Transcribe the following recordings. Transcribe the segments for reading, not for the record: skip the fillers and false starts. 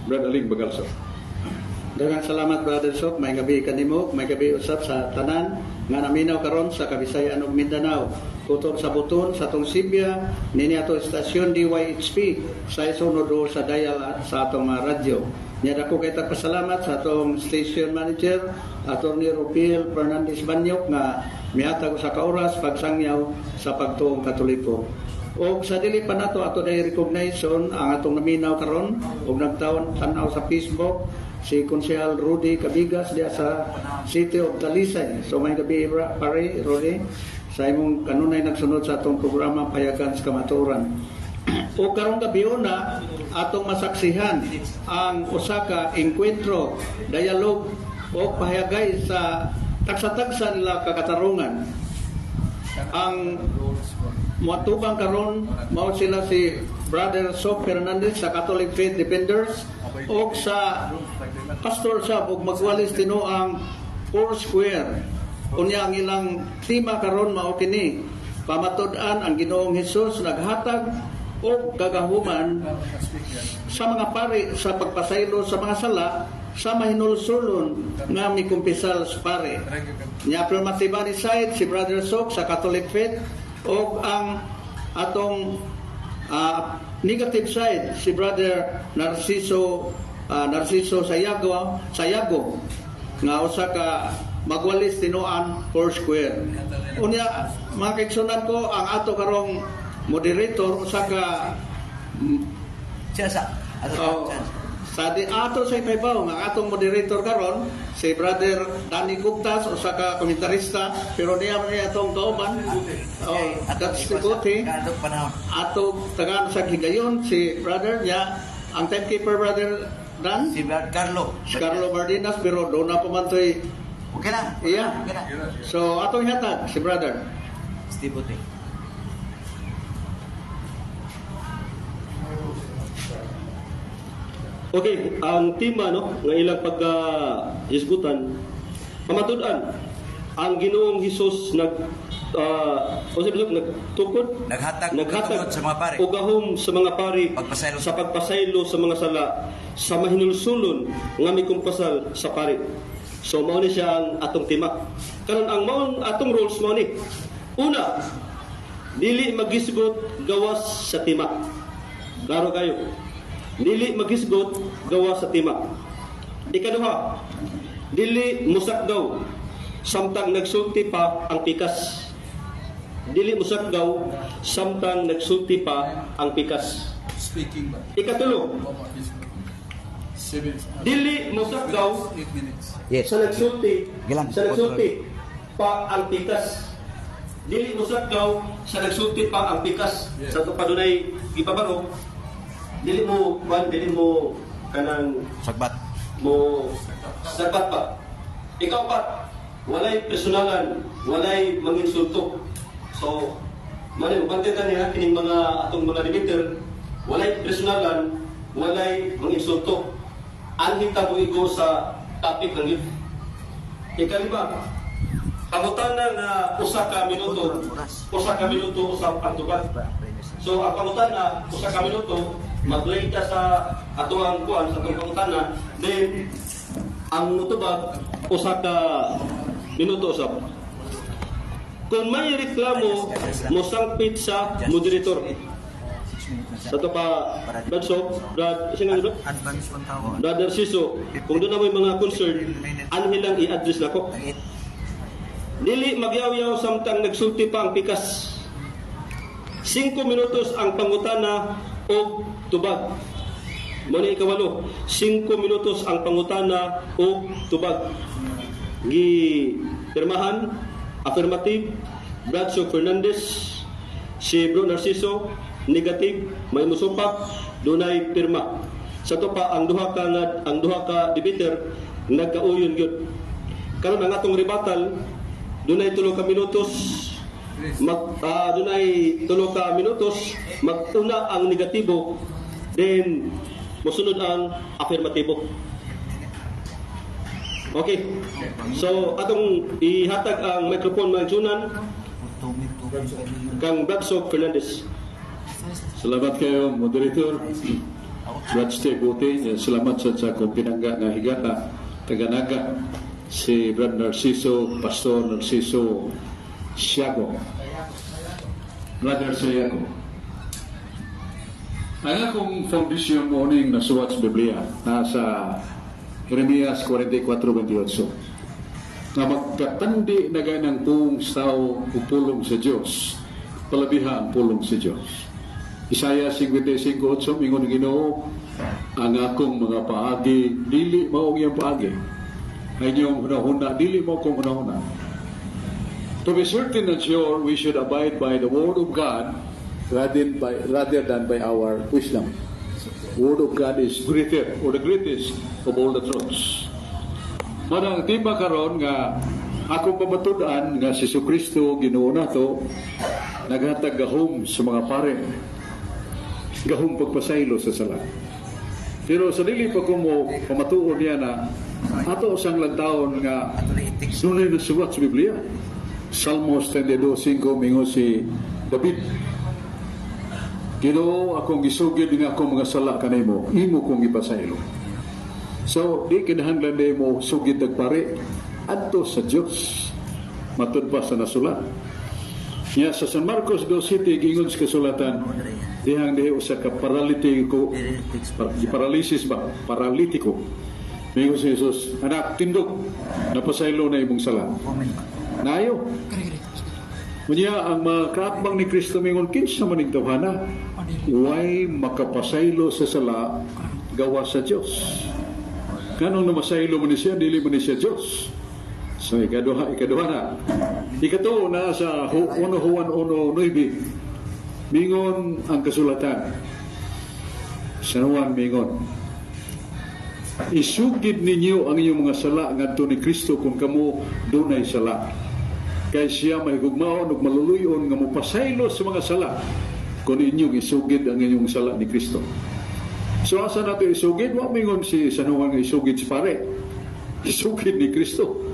Brad Aling Bagalso. Daghang salamat, Brother Sok. Maayong gabii kanimo, maayong gabii usab sa tanan nga naminaw karon sa Kabisayan ug Mindanao. Kutob sa buton sa atong Sibya, nini ato istasyon DYHP sa isuno sa dial sa atong radyo. Nya dako kay pasalamat sa atong station manager, Attorney Rupiel Fernandez Banyok, nga mihatag sa kaoras pagsangyaw sa pagtuong Katoliko. Og sa dili pa nato ato dahil recognition ang atong naminaw karon og nagtaon tan-aw sa Facebook, si Konsehal Rudy Cabigas diya sa City of Talisay. So maayong gabii, pare Rudy, sa imong kanunay nagsunod sa atong programa Payagan sa Kamatuoran. O karong gabi na atong masaksihan ang usa ka engkwentro, dialog o pahayagay sa tagsa-tagsa nila kakatarungan. Ang muatubang karon mao sila si Brother Sok Fernandez sa Catholic Faith Defenders o sa pastor sa ug magwalis tinuang Four Square. Unya ang ilang tema karon mao kini: pamatud-an ang Ginoong Hesus naghatag og kagahuman sa mga pari sa pagpasaylo sa mga sala sa mahinulsulon nga mikumpisal sa pare. Nya affirmative ni side si Brother Sok sa Catholic Faith o ang atong negative side si Brother Narciso Sayago Sayago nga usa ka magwalis tinuan Four Square. Unya, mga kaigsunan ko, ang ato karong moderator usa ka Siya sa ato. Oh, sa di ato sa ipahibaw nga atong moderator karon si Brother Danny Guptas, usa ka komentarista, pero niya man niya atong kauban. Oh, that's the good. Ato panahon. Ato tagaan sa higayon si brother niya, ang timekeeper, Brother Dan. Si Brad Carlo. Si Carlo Mardinas, pero doon na pa man to'y Okay na. Iya. Okay na. So atong hatag si Brother. Steve Bote. Okay, ang tema, no, nga ilang pagka hisgutan, pamatud-an ang Ginoong Hesus nag o sa nagtukod Naghatag naghatag sa mga pare. Og gahom sa mga pari Pagpasaylo. Sa pagpasaylo sa mga sala sa mahinulsulon nga mikumpasal sa pari. So mao ni siya ang atong tema. Karon, ang maong atong rules mao ni. Una, dili magisgot gawas sa tema. Klaro kayo. Dili magisgot gawas sa tema. Ikaduha, dili musakdaw samtang nagsulti pa ang pikas. Dili musakdaw samtang nagsulti pa ang pikas. Speaking ba? Ikatulo, 7 dili musakdaw 8 minutes. Yes. sa nagsulti Gilang. sa nagsulti pa ang pikas. Dili musakdaw sa nagsulti pa ang pikas. Yes. Sa pa dunay gipabaro, dili mo kwan, dili mo kanang Sagbat. Mo sabat pa. Ikaw pa, walay personalan, walay manginsulto. So, mali, bantay ta niya, kining mga atong mga debater, walay personalan, walay manginsulto. Anhin ta mo igo sa topic ng yun. Ikalima, pangutana nga 1 ka minuto, 1 ka minuto usap ang tubag. So ang pangutana, 1 ka minuto, mag-lay ka sa atuang kuan sa atong pangutana, then ang mutubag 1 ka minuto usap. Kung may reklamo, mosangpit sa moderator. Sa to pa, Brad Sob, Brad, sino nga? Advance 1,000. Brother Siso, kung doon na may mga concern, ano hilang i-address nako. Dili magyaw-yaw samtang nagsulti pa ang pikas. 5 minutos ang pangutana o tubag. Mo ni ikawalo, 5 minutos ang pangutana o tubag. Gi pirmahan, affirmative, Bradshaw Fernandez, si Bro Narciso, negative, may musupak, dunay pirma. Sa to pa ang duha ka debater nagkauyon gyud. Karon, ang atong rebuttal, dunay 3 ka minutos, mag dunay 3 ka minutos, maguna ang negatibo, then mosunod ang affirmatibo. Okay. So atong ihatag ang microphone, mga igsunan, kang Bradshaw Fernandez. Salamat kayo, moderator. Brad Steve Bote. Salamat sa akong pinangga nga higata, taga-Naga, si Brad Narciso, Pastor Narciso Siago. Brother Siago. Ang akong foundation morning nasuwat sa Biblia, nasa Jeremias 44:28. Nga magkatandi na ganang pulong sa tao o pulong sa Diyos, palabiha ang pulong sa Diyos. Isaiah 55:8, mingon ng Ginoo, "Ang akong mga paagi, dili mao ang iyang paagi. Ang inyong hunahuna, dili mao akong hunahuna." To be certain and sure, we should abide by the Word of God rather than by our wisdom. Word of God is greater or the greatest of all the truths. Manang tema karon nga akong pamatud-an nga si Kristo Ginoo nato naghatag gahom sa mga pare. Gahom pagpasaylo sa sala. Pero sa dili pa ko mo pamatuon niya na ato sang lantawon nga dunay nasuwat sa Biblia. Salmos 32:5, mingon si David, "Ginoo, akong gisugid nga akong mga sala kanimo, imo kong ipasaylo." So, di kinahanglan di mo sugid pare adto sa Dios. Matud pa sa nasulat. Nya sa San Marcos 2:7, gingon sa kasulatan, dihang dihi usa ka paralitiko, paralysis ba? Paralitiko. Mingon si Jesus, "Anak, tindog, napasaylo na imong sala." Nayo. Unya ang mga kaatbang ni Kristo mingon, "Kinsa man ning tawhana? Way makapasaylo sa sala gawas sa Dios. Nganong namasaylo man ni siya, dili man ni siya Dios?" So ikaduha na. Ikatuo na sa 1 Juan 1:9. Mingon ang kasulatan. San Juan mingon, "Isugid ninyo ang inyong mga sala ngadto ni Kristo kung kamo dunay sala. Kay siya mahigugmaon ug maluluyon nga mopasaylo sa mga sala kung inyong isugid ang inyong sala ni Kristo." So asa nato isugid? Wa mingon si San Juan nga isugid sa pare. Isugid ni Kristo.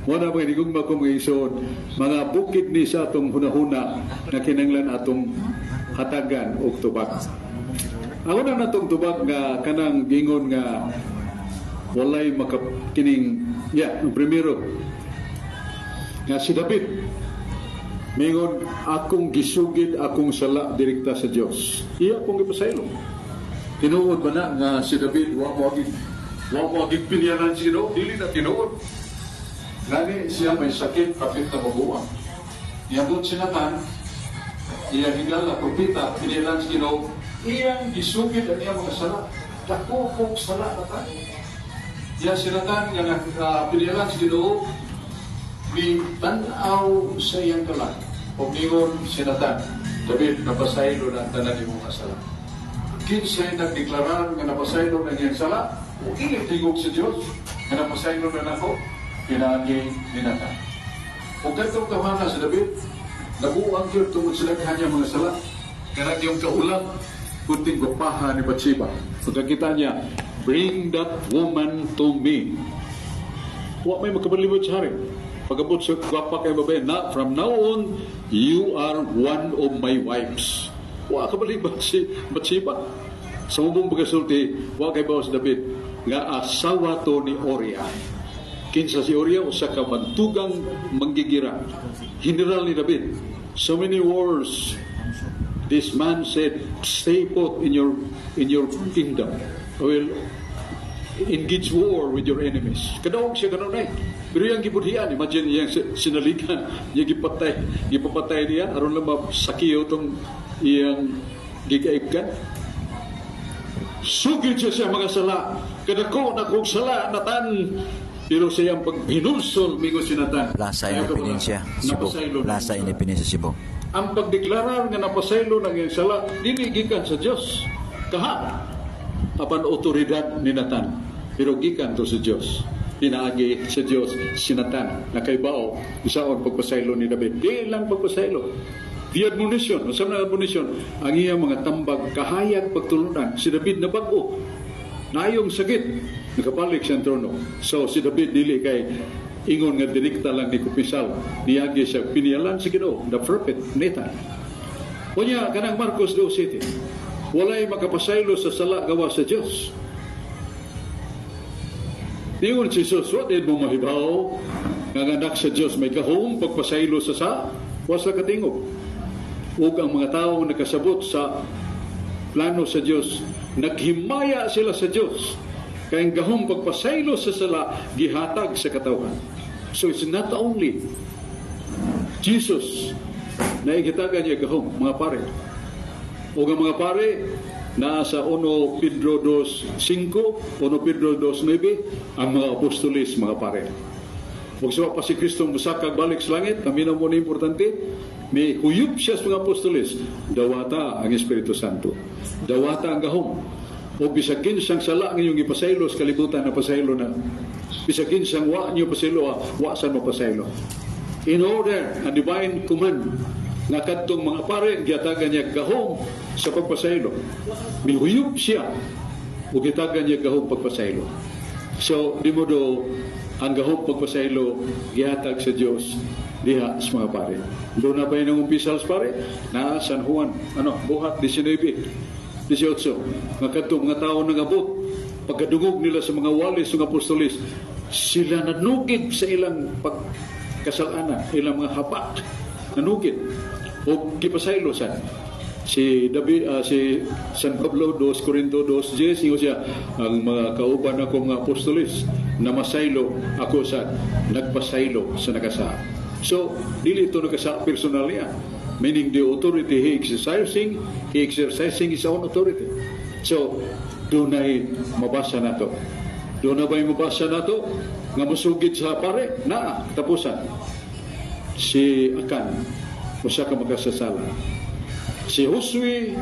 Wala mga hinigugma ko mga igsoon, mga bukid ni sa atong hunahuna na kinanglan atong hatagan og tubag. Ako na natong tubag nga kanang gingon nga walay makakining, yeah, ang primero nga si David mingon, "Akong gisugid akong sala direkta sa Dios. Iya akong gipasaylo." Tinuod ba na nga si David wa mo agi pinyanan si Ginoo? Dili na tinuod. Gani siya may sakit, kapit na mabuang. Niabot si Nathan, iyang higala, propeta, pinilan si Ginoo, iyang gisugid ang iyang mga sala. "Dako kong sala, Nathan." Iya si Nathan nga pinilan si Ginoo, ni tan-aw sa iyang kalag. Ug ningon si Nathan, "David, napasaylo na ang tanan imong mga sala." Kinsay nagdeklarar nga napasaylo na iyang sala, o dili tingog sa Dios nga napasaylo na nako, pinaagi ni Nathan. Ug kadtong tawhana si David, nabuang gyud tungod sa daghan niya mga sala. Kanang yung kaulam, kunting gwapaha ni Bathsheba. Pagkakita niya, "Bring that woman to me." Wa may makabalibot sa hari. Pagabot sa gwapa kay babae, "Na, from now on, you are one of my wives." Wa kabalibot si Bathsheba. Sa ubong pagkasulti, wa kay bawas David, nga asawa to ni Oria. Kinsa si Oria? Usa ka mantugang manggigira. General ni David. So many wars. This man said, "Stay put in your kingdom. I will engage war with your enemies." Kadaog siya ganun eh. Pero yung gibudhian, imagine iyang sinaligan, iyang gipatay, gipapatay niya, aron lang masakiyo tong iyang gigaibkan. Sugid siya sa mga sala. Kadako na kong sala, Nathan. Pero sa iyang paghinulsol, mingon si Nathan, Plaza "Ayaw ka ba Independencia, Cebu. napasaylo na Plaza iyong sala?" Independencia, Cebu. Ang pagdeklarar nga napasaylo ng iyang sala, dili gikan sa Dios. Kaha, apan otoridad ni Nathan. Pero gikan to sa Dios. Pinaagi sa Dios si Nathan na kay bao isaon pagpasaylo ni David. Di lang pagpasaylo. The admonition, unsa man ang admonition? Ang iyang mga tambag kahayag pagtulunan. Si David na bag-o. Nayong sakit, nakabalik siya ang trono. So si David dili kay ingon nga direkta lang ni kumpisal. Niagi siya piniyalan sa Ginoo, the prophet Nathan. Unya kanang Marcos 2:7. Walay makapasaylo sa sala gawa sa Dios. Niingon si Jesus, "Wa mo mahibaw nga ang anak sa Dios may gahom pagpasaylo sa sa?" Wa sila katingog. Ug ang mga tao nakasabot sa plano sa Dios, naghimaya sila sa Dios. Kay ang gahom pagpasaylo sa sala gihatag sa katawhan. So it's not only Jesus na gihatagan niya gahom, mga pare. O ang mga pare, naa sa 1 Pedro 2.5, 1 Pedro 2.9, ang mga apostoles, mga pare. Ug sa pa si Kristo musakag balik sa langit, kami na mo na importante, may huyop siya sa mga apostoles, dawata ang Espiritu Santo. Dawata ang gahom. O bisag kinsang sala ang inyong ipasaylo sa kalibutan na pasaylo na. Bisag kinsang wa niyo pasaylo, wa san mapasaylo. In order, a divine command, nga kadtong mga pare, gihatagan niya gahom sa pagpasaylo. Mihuyop siya, ug gihatagan niya gahom pagpasaylo. So, di mo do, ang gahom pagpasaylo, gihatag sa Dios diha sa mga pare. Doon na pa yun ang umpisal sa pare? Na San Juan, ano, Buhat 19, 18. Nga kadto mga tao nangabot, pagkadungog nila sa mga walis ng apostolis, sila nanukid sa ilang pagkasalanan, ilang mga habak, nanukid. O gipasaylo sa si David, si San Pablo 2 Corinto 2:10, ingon siya, ang mga kauban ako mga apostolis na masaylo ako sa nagpasaylo sa nakasa. So dili ito nakasa personal niya, meaning the authority he exercising his own authority. So dunay mabasa nato, doon na ba'y mabasa nato nga musugid sa pare na katapusan? Si Akan, usa ka makasasala. Si Josue,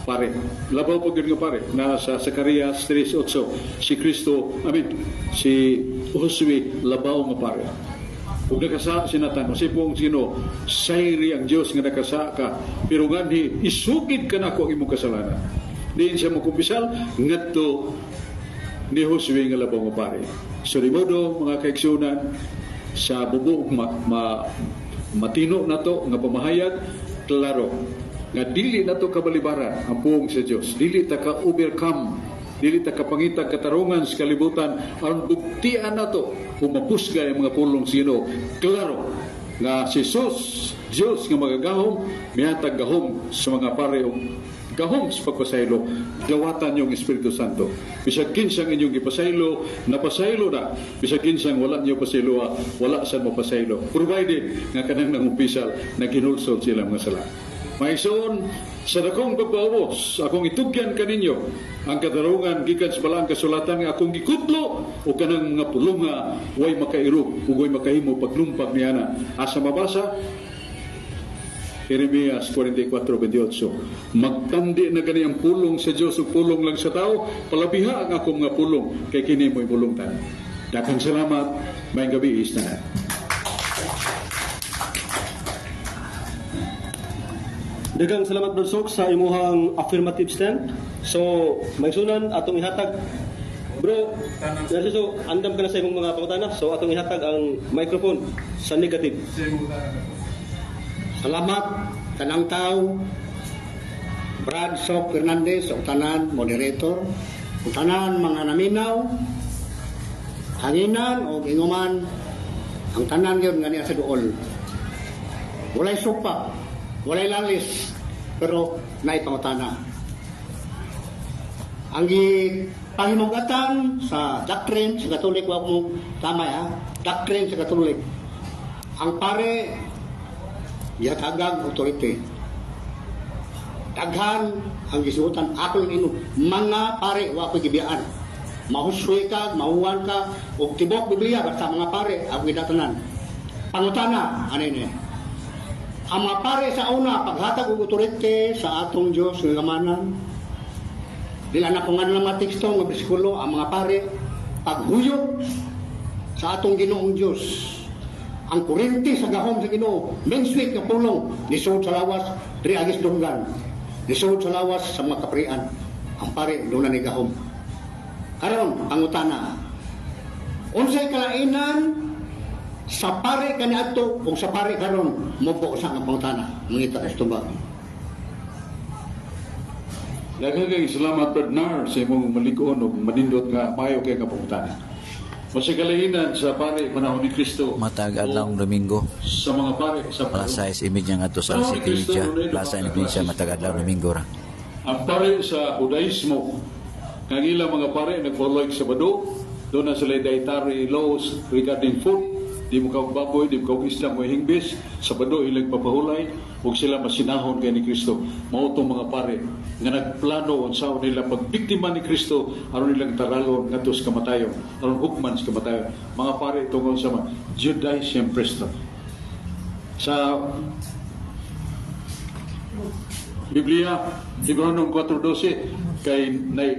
pare. Labaw pa gyud nga pare na sa Zacarias 3:8. Si Kristo, I mean, si Josue labaw nga pare. Ug nakasa si Nathan, masipong sino, sayri ang Dios nga nakasa ka, pero nganhi isugid ka nako ang imong kasalanan. Diin siya mokumpisal ngadto ni Josue nga labaw nga pare. So di modo, mga kaigsunan, sa bubo ma, matino nato nga pamahayag, klaro nga dili nato kabalibaran ang puong sa Dios. Dili ta ka overcome, dili ta kapangitag katarungan sa kalibutan aron buktian nato kung mapusgay ang mga pulong sa Ginoo. Klaro nga si Jesus, Dios nga magagahom, mihatag gahom sa mga pare og gahom sa pagpasaylo. Dawatan yung Espiritu Santo. Bisag kinsang inyong gipasaylo, napasaylo na. Bisag kinsang wala niyo pasaylo, wala sad mapasaylo, provided nga kanang nangumpisal naghinulsol sila mga sala. Maigsoon, sa dakong pagpaubos, akong itugyan kaninyo ang katarungan gikan sa balaang kasulatan nga akong gikutlo o kanang mga pulunga way makairob ug way makahimo paglumpag niana. Asa mabasa? Jeremias 44:28. Magtandi na gani ang pulong sa Dios ug pulong lang sa tao, palabiha ang akong mga pulong kay kini mo'y pulongtan. Daghang salamat, maayong gabi tanan. Daghang salamat, Brad Sok, sa imuhang affirmative stand. So, maigsunan, atong ihatag. Bro, so andam ka na sa imong mga pangutana. So, atong ihatag ang microphone sa negative. Salamat tanang tao, Brad Sok Fernandez ug tanan moderator ug tanan mga naminaw, hanginan o inguman, ang tanan gyud nga niya sa duol. Walay supa, walay lalis, pero naay pangutana. Ang gipahimugatan sa doctrine sa Katolik, wa mo tama ha, doctrine sa Katolik. Ang pare gihatagang authority. Daghan ang gisuotan ako lang ino mga pare, wa ko gibiyaan. Mahuswe ka, mahuwan ka, og tibok Biblia basta mga pare ako gidatanan. Pangutana ano ni? Ang mga pare sa una paghatag og authority sa atong Dios nga gamanan. Dili na kung ano lang mga teksto nga bersikulo, ang mga pare paghuyop sa atong Ginoong Dios, ang kuryente sa gahom sa Ginoo, mensweet nga pulong nisud sa lawas diri agis dunggan, nisud sa lawas sa mga kaprian. Ang pare doon na ni gahom. Karon pangutana, unsay kalainan sa pare kaniadto ug sa pare karon? Mo po sa nga pangutana, mangita sa tubag. Daghang kayong salamat, Bernard, sa imong malig-on ug manindot nga maayo kay nga pangutana. Masigalahinan sa pare panahon ni Kristo Matag adlaw Domingo. sa mga pare sa Alas 6:30 ngadto sa 7:30. Plaza Indonesia, matag adlaw Domingo ra. Ang pare sa Judaismo, kang ilang mga pare nag-follow sa Sabado, doon na sila dietary laws regarding food, di mo kaog baboy, di mo kaog isda mo hingbis, Sabado ilang papahulay, ug sila masinahon kay ni Kristo. Mao tong mga pare nga nagplano unsaon nila pagbiktima ni Kristo aron nilang taralon ngadto sa kamatayon, aron hukman sa kamatayon. Mga pare tungod sa mga Judaism priesthood. Sa Biblia, Hebreonom 4:12, kay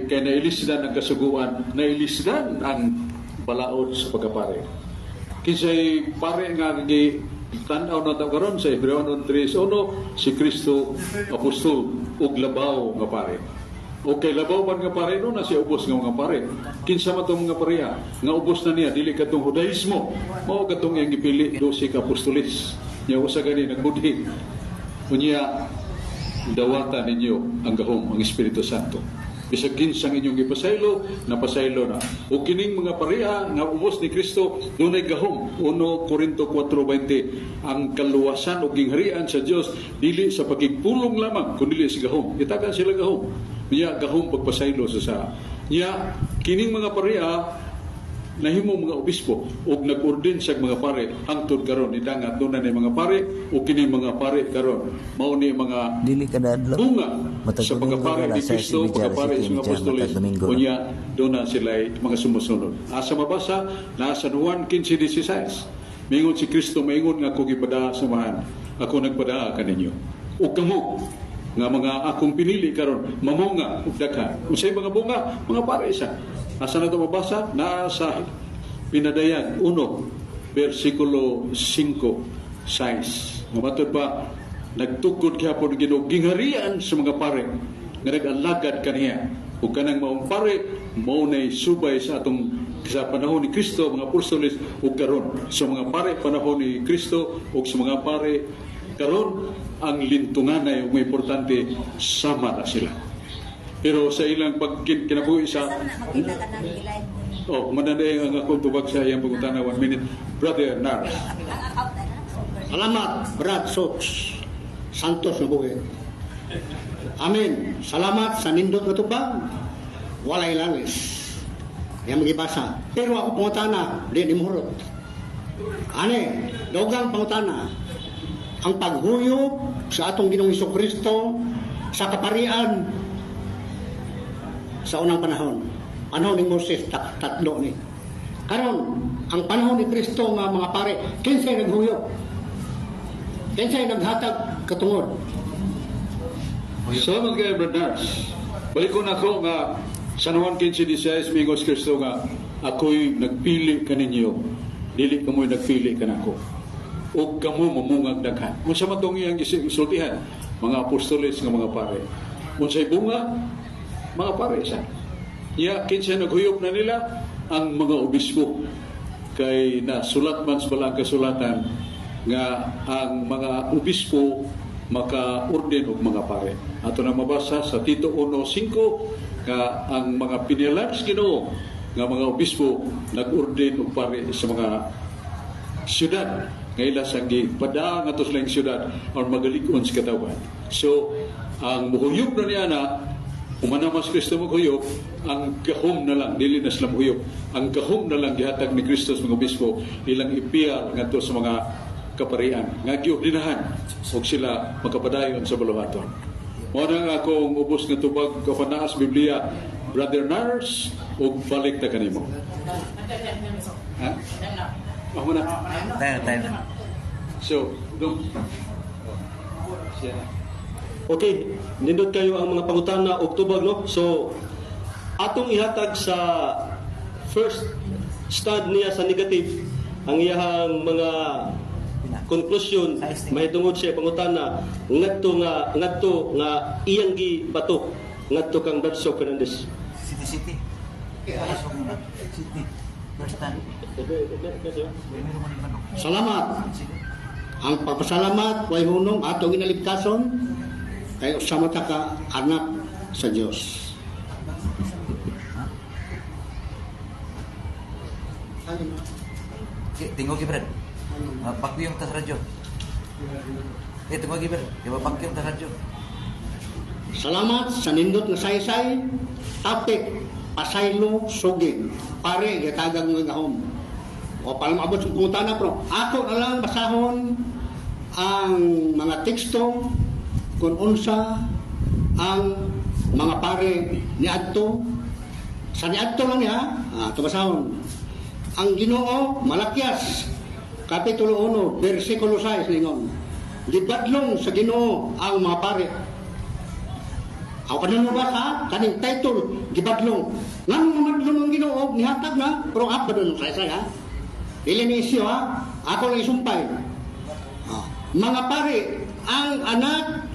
nailisdan ang kasuguan, nailisdan ang balaod sa pagkapare. Kinsay pare nga gi tan-aw na taw karon sa Hebreonom 3:1, si Kristo apostol ug labaw nga pare. Okay, labaw man nga pare no na siya ubos nga mga pare. Kinsa man tong mga pareha nga ubos na niya, dili kadtong Judaismo. Mao kadtong iyang gipili 12 ka apostoles. Nya usa gani nagbudhi. Unya dawata ninyo ang gahom ang Espiritu Santo. Bisag kinsang inyong gipasaylo, napasaylo na. O kining mga pareha nga ubos ni Kristo, dunay gahom. 1 Korinto 4:20, ang kaluwasan o gingharian sa Dios dili sa pagigpulong lamang kundi sa gahom. Itakan sila gahom. Niya gahom pagpasaylo sa sa. Niya kining mga pareha nahimo mga obispo ug nag-ordin sa mga pare hangtod karon nidangat doon na ni mga pare ug kini mga pare karon mao ni mga Dili kada adlaw. bunga Matag sa Domingo pagkapare ra, ni alas Kristo, 6:30, pagkapare sa mga 7:30, apostoles, matag Domingo ra. unya doon na sila mga sumusunod. Asa mabasa, nasa Juan 15:16. Mingon si Kristo, maingon nga ako gipadaa sa Amahan, ako nagpadaa kaninyo. Ug kamo nga mga akong pinili karon mamunga ug daghan. Unsay mga bunga? Mga pare isa. Asa na ito mabasa? Nasa Pinadayag 1, versikulo 5, 6. Mamatod pa, nagtukod gyapon Ginoo gingharian sa mga pare nga nag-alagad kaniya. Ug kanang maong pare mao nay subay sa atong sa panahon ni Kristo, mga apostoles ug karon. Sa mga pare panahon ni Kristo ug sa mga pare karon, ang lintunganay ug may importante sama na sila. Pero sa ilang pag kinabuhi sa Asa man na makita ka ng live? Oh, mananay ang akong tubag sa iyang pangutana, one minute. Brother Nars. Ang account na na. Salamat, Brad Sox Santos na buhi. Amen. Salamat sa nindot nga tubag. Walay lalis. Yang magibasa. Pero ako pangutana, di ni muhurot. Ane, dogang pangutana. Ang paghuyop sa atong Ginoong Kristo sa kaparian sa unang panahon. Panahon ni Moses, tatlo ni. Karon, ang panahon ni Kristo nga mga pare, kinsay naghuyop? Kinsay naghatag katungod? Salamat kay Brother Nars. Balik ko na ako nga San Juan 15:16, mingos Kristo nga ako'y nagpili kaninyo, dili kamo'y nagpili kanako. Ug kamo mamungag daghan. Unsa man tong iyang gisultihan? Mga apostoles nga mga pare. Unsay bunga? Mga pare sa. Ya kinsa naghuyop na nila? Ang mga obispo, kay nasulat man sa Balaang Kasulatan nga ang mga obispo maka-orden og mga pare. Ato na mabasa sa Tito 1:5 nga ang mga pinilan sa Ginoo nga mga obispo nag-orden og pare sa mga syudad nga ila sang gipadaa ngadto sa ilang syudad aron magalig-on sa katawhan. So ang muhuyop na niya na umana mas Kristo maghuyop, ang gahom na lang, dili na sila muhuyop, ang gahom na lang gihatag ni Kristo sa mga obispo, ilang ipiyal ngadto sa mga kaparian nga giordinahan ug sila makapadayon sa buluhaton. Mao na nga akong ubos nga tubag kapanaas Biblia, Brother Nars, ug balik ta kanimo. Ha? Ako na. Tayo, tayo. So, dong. Siya na. Okay, nindot kayo ang mga pangutana og tubag, no. So atong ihatag sa first stand niya sa negative ang iyahang mga conclusion mahitungod siya pangutana ngadto nga iyang gibato ngadto kang Darso Fernandez. City City. City. First time. Salamat. Ang pagpasalamat way hunong atong inaligtason kay usa man ta ka anak. sa Dios. Okay, tingog Brad. Pakyong tas radyo. Eh, tingog Brad. Di ba pakyong tas radyo? Salamat sa nindot nga saysay, topic pasaylo sugid. Pare gitagag nga gahom. O para maabot sa pangutana, pero ako na lang basahon ang mga teksto kung unsa ang mga pare niadto sa niadto lang niya, ito basahon. Ang Ginoo, Malakias, Kapitulo 1, versikulo 6, lingon. Gibadlong sa Ginoo ang mga pare. Ako kanino ba sa kaning title gibadlong. Nganong mamadlong ang Ginoo nihatag na pero apa doon sa isa ha. Dili ni isyu ha. Ako lang isumpay. Mga pare, ang anak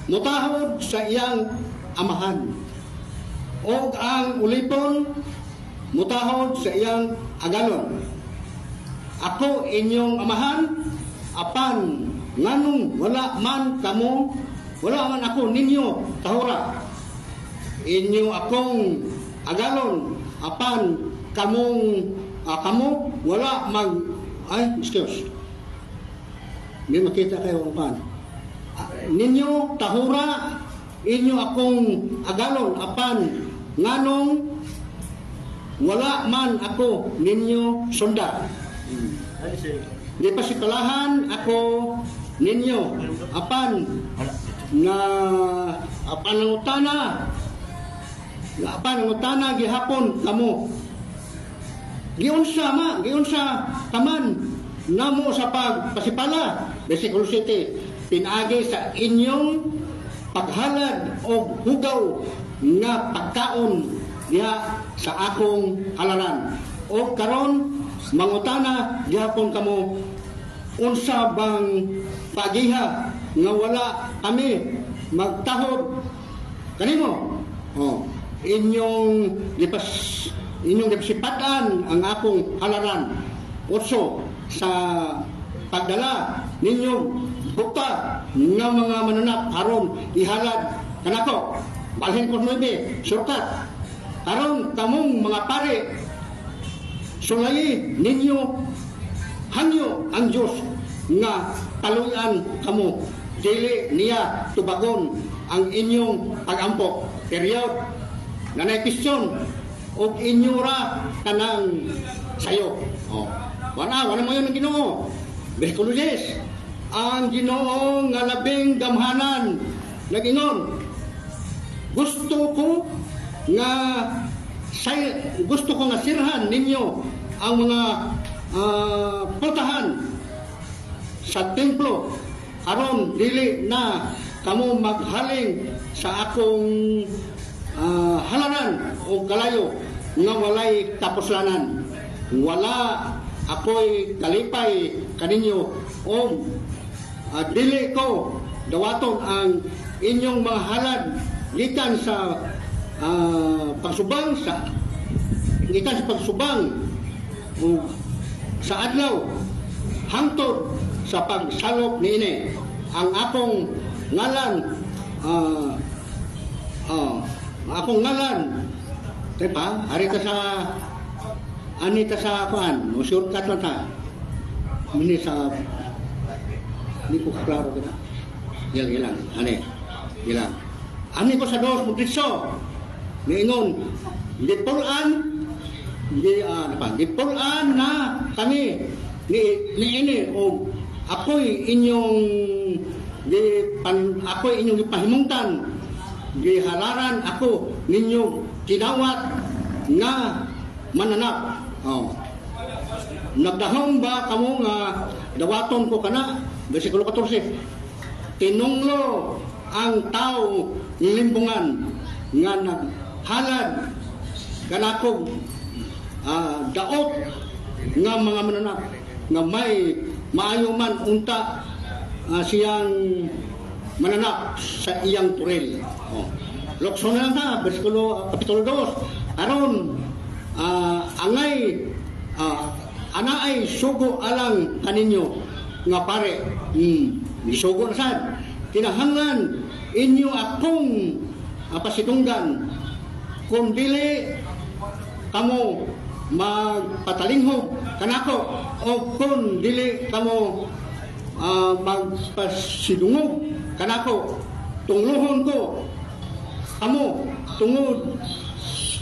mutahod sa iyang amahan. Og ang ulipon mutahod sa iyang agalon. Ako inyong amahan, apan nganong wala man kamo, wala man ako ninyo tahura. Inyo akong agalon, apan kamong kamo wala mag, ay, excuse. May makita kayo ang pan. Ninyo tahura, inyo akong agalon, apan nganong wala man ako ninyo sunda. Di pa sikalahan ako ninyo apan na apan ang utana na apan ang utana gihapon kamo giunsa ma giunsa kaman namo sa pagpasipala, versikulo 7, pinaagi sa inyong paghalad og hugaw nga pagkaon diha sa akong halaran. O karon mangutana gihapon kamo, unsa bang pagiha nga wala kami magtahod kanimo? Oh, inyong gipasipatan ang akong halaran. Otso, sa pagdala ninyo buta nga mga mananap aron ihalad kanako. Balhin ko 9, shortcut. Karon kamong mga pare, sulayi ninyo, hangyo ang Dios nga paluyan kamo. Dili niya tubagon ang inyong pagampo. Period. Nanay question og inyo ra kanang sayo. Oh. Wala, wala mo yun ang Ginoo. Versikulo 10. Ang Ginoo nga labing gamhanan nag-ingon, gusto ko nga say, gusto ko nga sirhan ninyo ang mga putahan sa templo aron dili na kamo maghaling sa akong halaran o kalayo nga walay kapuslanan. Wala ako'y kalipay kaninyo o dili ko dawaton ang inyong mga halad gikan sa pagsubang sa gikan sa pagsubang o sa adlaw hangtod sa pagsalop niini. Ang akong ngalan akong ngalan. Diba? Ari ta sa ani ta sa kuan, mo shortcut lang ta. Mini sa hindi ko klaro kita. Ilang ilang, ani. Ilang. Ani ko sa dos mudritso. Niingon, gipulan di ano pa, gipulan na kami ni niini og ako'y inyong gi pan, ako'y inyong gipahimungtan, gihalaran ako ninyo kinawat nga mananap. Oh. Nagdahom ba kamo nga dawaton ko kana? Versikulo 14. Tinunglo ang tao limbungan nga naghalad kanakog daot nga mga mananap nga may maayo man unta siyang mananap sa iyang turil. Oh. Lokso na lang ta, versikulo, kapitulo 2. Aron, angay, anaay sugo alang kaninyo nga pare. Gisugo na sad. Kinahanglan inyo akong pasidunggan, kung dili kamo magpatalinghog kanako o kung dili kamo magpasidungog kanako, tungluhon ko kamo tungod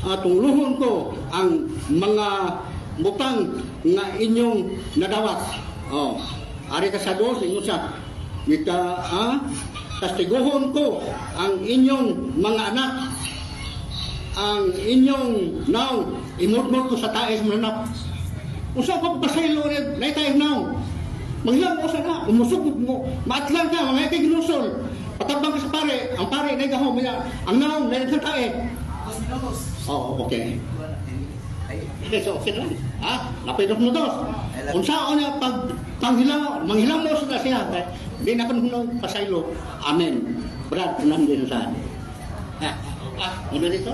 tungluhon ko ang mga butang nga inyong nadawat. Oh. Ari ka sa dos, ingon siya, Gika, kastiguhon ko ang inyong mga anak, ang inyong naong, imudmod ko sa taes mananap. Usa ko pasaylo rin, na tayo naong. Manghilang mo sa na, umusog mo, maatlang ka, mga kay ginusol. Patabang ka sa pare, ang pare na gahom, ang naong, na sa tae. Oh, okay. Okay, so okay na lang. Ha? Napidok mo dos. Unsa na pag panghila, manghilang mo sa siya. Di na kuno pasaylo. Amen. Brad, nandun sa. Ha? Ah, ano dito?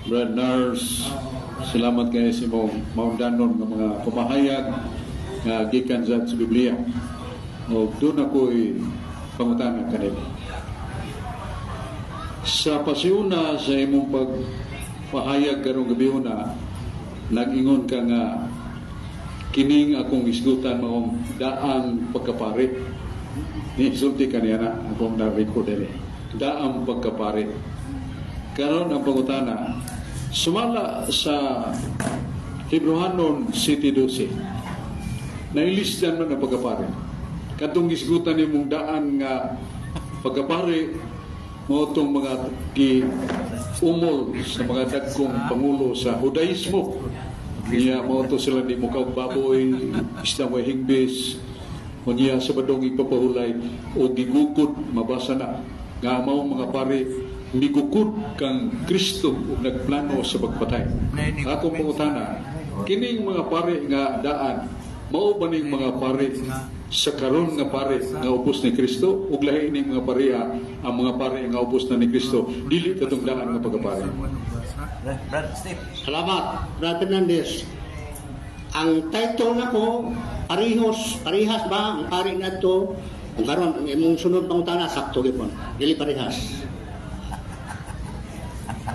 Brad Nars, salamat kay sa imong maundanon nga mga pamahayag nga gikan sa Biblia. O doon ako'y pangutana kanimo. Sa pasiuna sa imong pagpahayag karong gabiuna, nag-ingon ka nga kining akong isgutan maong daang pagkapare. Nisulti kaniya na akong na-record diri. Daang pagkapare. Karon ang pangutana, sumala sa Hebrohanon City 12, nailisdan man ang pagkapare. Katong gisgutan nimong daan nga pagkapare, mao tong mga gi umol sa mga dagkong pangulo sa Judaismo. Niya mao to sila ni mukaw baboy, isda mo hingbis, o niya sa badong ipapahulay o gigukod, mabasa na nga mao mga pare migukod kang Kristo ug nagplano sa pagpatay. Ako pangutana, kining mga pare nga daan, mao ba ning mga pare sa karon nga pare nga ubos ni Kristo ug lahi ning mga pareha ang mga pare nga ubos na ni Kristo, dili katong daan nga pagkapare? Brad Steve. Salamat, Brad Fernandez. Ang title nako, parehos, parehas ba ang pare nato? Kung karon ang imong sunod pangutana sakto gyud. Dili parehas.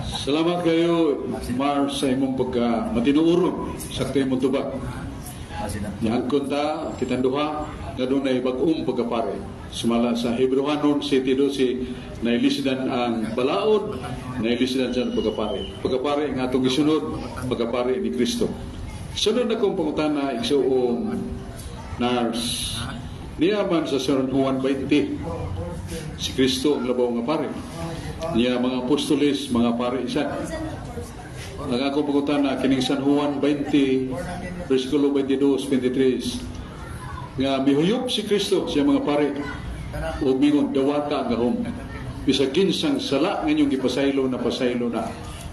Salamat kayo, Mar, sa imong pagka matinuoron sakto imong tubag. Niangkon ta kitang duha nga dunay bag-ong pagkapare. Sumala sa Hebrohanon City 12, nailisidan ang balaod, nailisidan sa pagkapare. Pagkapare nga atong gisunod, pagkapare ni Kristo. Sunod na kong pangutana, igsuong Nars. Niya man sa San Juan 20, si Kristo ang labaw nga pare. Niya mga apostoles, mga pare isa. Ang akong pangutana, kining San Juan 20, versikulo 22, 23, nga mihuyop si Kristo siya mga pare, ug mingon, dawata ang gahom. Bisag kinsang sala nga inyong gipasaylo na pasaylo na.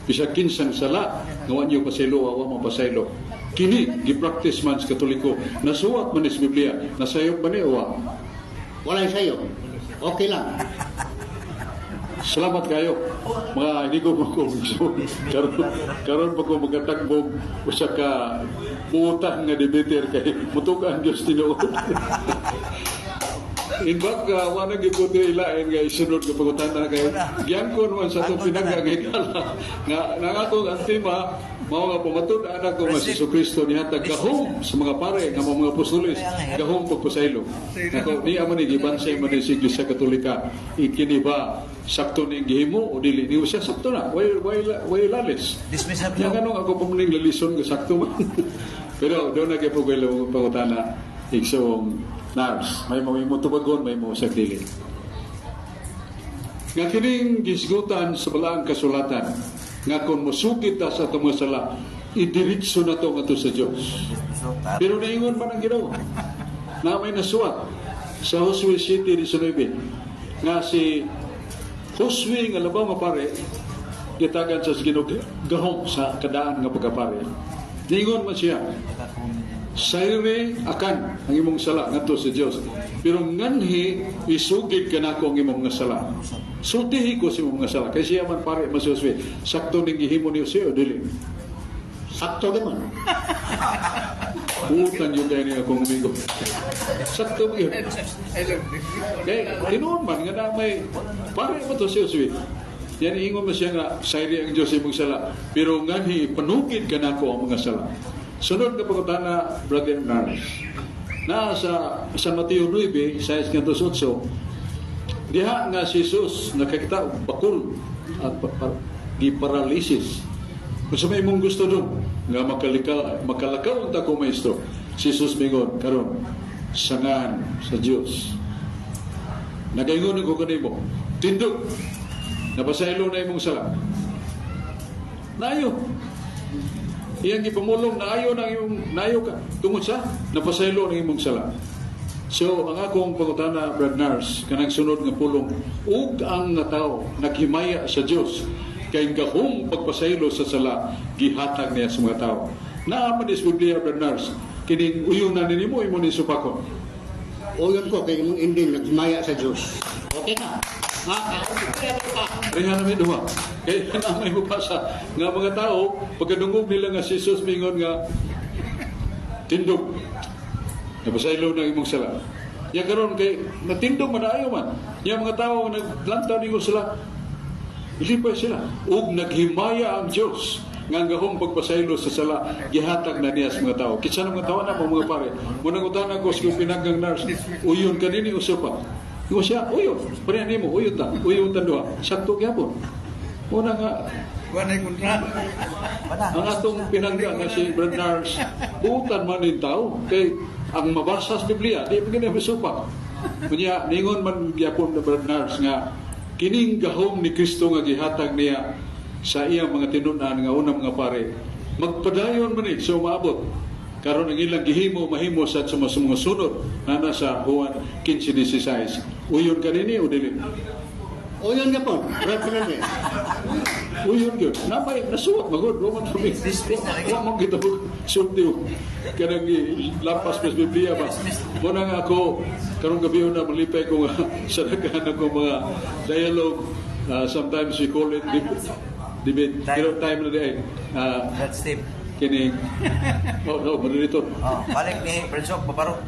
Bisag kinsang sala nga wa niyo pasaylo, wa mapasaylo. Kini gipractice man sa Katoliko. Nasuwat man ni sa Biblia, nasayop ba ni o wa? Walay sayo. Okay lang. Salamat kayo. Mga hindi ko makumigso. Karon pa ko magkatagbog usa ka buutang nga debater kay mutukan ang Dios tinuod. In fact, wala gyud ko ilain nga isunod nga pangutana kay giyangkon man sa atong pinangga nga higala nga nangako ang tema mao nga pamatud-an ako nga si Jesucristo nihatag gahom sa mga pare nga mga apostoles, gahom pagpasaylo. Nako niya man ni gibansay man ni sa Iglesia Katolika, ikini ba sakto ni gihimo o dili ni siya sakto na, way lalis. Dismiss na Yang anong ako pa maning lalison nga sakto man. Pero doon na kay pugay pangutana, igsoong Nars, may mo imo tubagon, may mo sa dili. Nga kining gisgutan sa balaang kasulatan, nga kung musukit ta sa atong mga sala, idiritso na to ngadto sa Dios. Pero naingon man ang Ginoo na may nasuwat sa Josue 7:19 nga si Josue nga labaw nga pare gitagan sa Ginoo gahom sa kadaan nga pagkapare. Niingon man siya, sayre akan ang imong sala ngadto sa Dios. Pero nganhi isugid kanako ang imong mga sala. Sultihi ko sa imong mga sala. Kay siya man pare man si Josue. Sakto ning gihimo ni Josue o dili? Sakto gyud. Putang yun kayo niya akong amigo. Sakto mo yun. Kaya, tinuon man, nga na may, pare mo to siya, sweet. Yan, ingon mo siya nga, sayri ang Diyos imong sala. Pero nga, panugid ka na ako ang mga sala. Sunod nga pangutana, Brother Nars. Na sa San Mateo 9, 6 nga 8, diha nga si Jesus nakakita og bakul at giparalisis. Kung sa may imong gusto dong, nga makalika, makalakaw unta ko, maestro. Si Jesus mingon, karon sangahan sa Dios. Nagaingon ko kanimo, tindog, napasaylo na imong sala. Naayo. Iyang gipamulong, naayo na imong, naayo ka. Tungod sa, napasaylo na imong sala. So, ang akong pangutana, Brad Nars, kanang sunod nga pulong, ug ang nga tao naghimaya sa Dios kay gahom pagpasaylo sa sala gihatag niya sa mga tao. Naa man is Biblia, Brad Nars, kining uyon na nimo imo ni supakon. Uyon ko kay imong ending naghimaya sa Dios. Okay na. Ha? Ka. Pareha na may duha. Kaya na may mabasa nga mga tao, pagkadungog nila nga si Jesus mingon nga tindog. Napasaylo na imong sala. Ya karon kay natindog man ayo man. Ya mga tao naglantaw ningo sila. Ilipay sila. Ug naghimaya ang Dios nga ang gahom pagpasaylo sa sala gihatag na niya sa mga tao. Kinsa na mga tao na mo mga pare. Munang utana ko sa pinanggang nurse, uyon kanini uso pa. Ingon siya, uyon. Pareha nimo, uyon ta. Uyon ta duha. Sakto gyapon. Una nga, Wala kontra. Wala. ang atong pinangga nga si Brad Nars, buutan man yung tao. Kay ang mabasa sa Biblia, di pa gina masupak. Kunya, ningon man gyapon na Brad Nars nga, kining gahom ni Kristo nga gihatag niya sa iyang mga tinun-an nga unang mga pare, magpadayon man ni sa umaabot. Karon ang ilang gihimo mahimo sa sa mga sunod na nasa Juan 15:16. Uyon kanini o dili? Uyon ka po, Brad Fernandez. Uyon gyud. Napay nasuwat magod wa man kami. Wa man kita sulti kanang lampas mas Biblia ba. Muna nga ako karong gabi na malipay ko nga sa daghan ako mga dialogue. Sometimes we call it debate. Pero time na di ay Brad Steve. Kining oh no moderator. Oh, balik ni Brad Sok, babaro.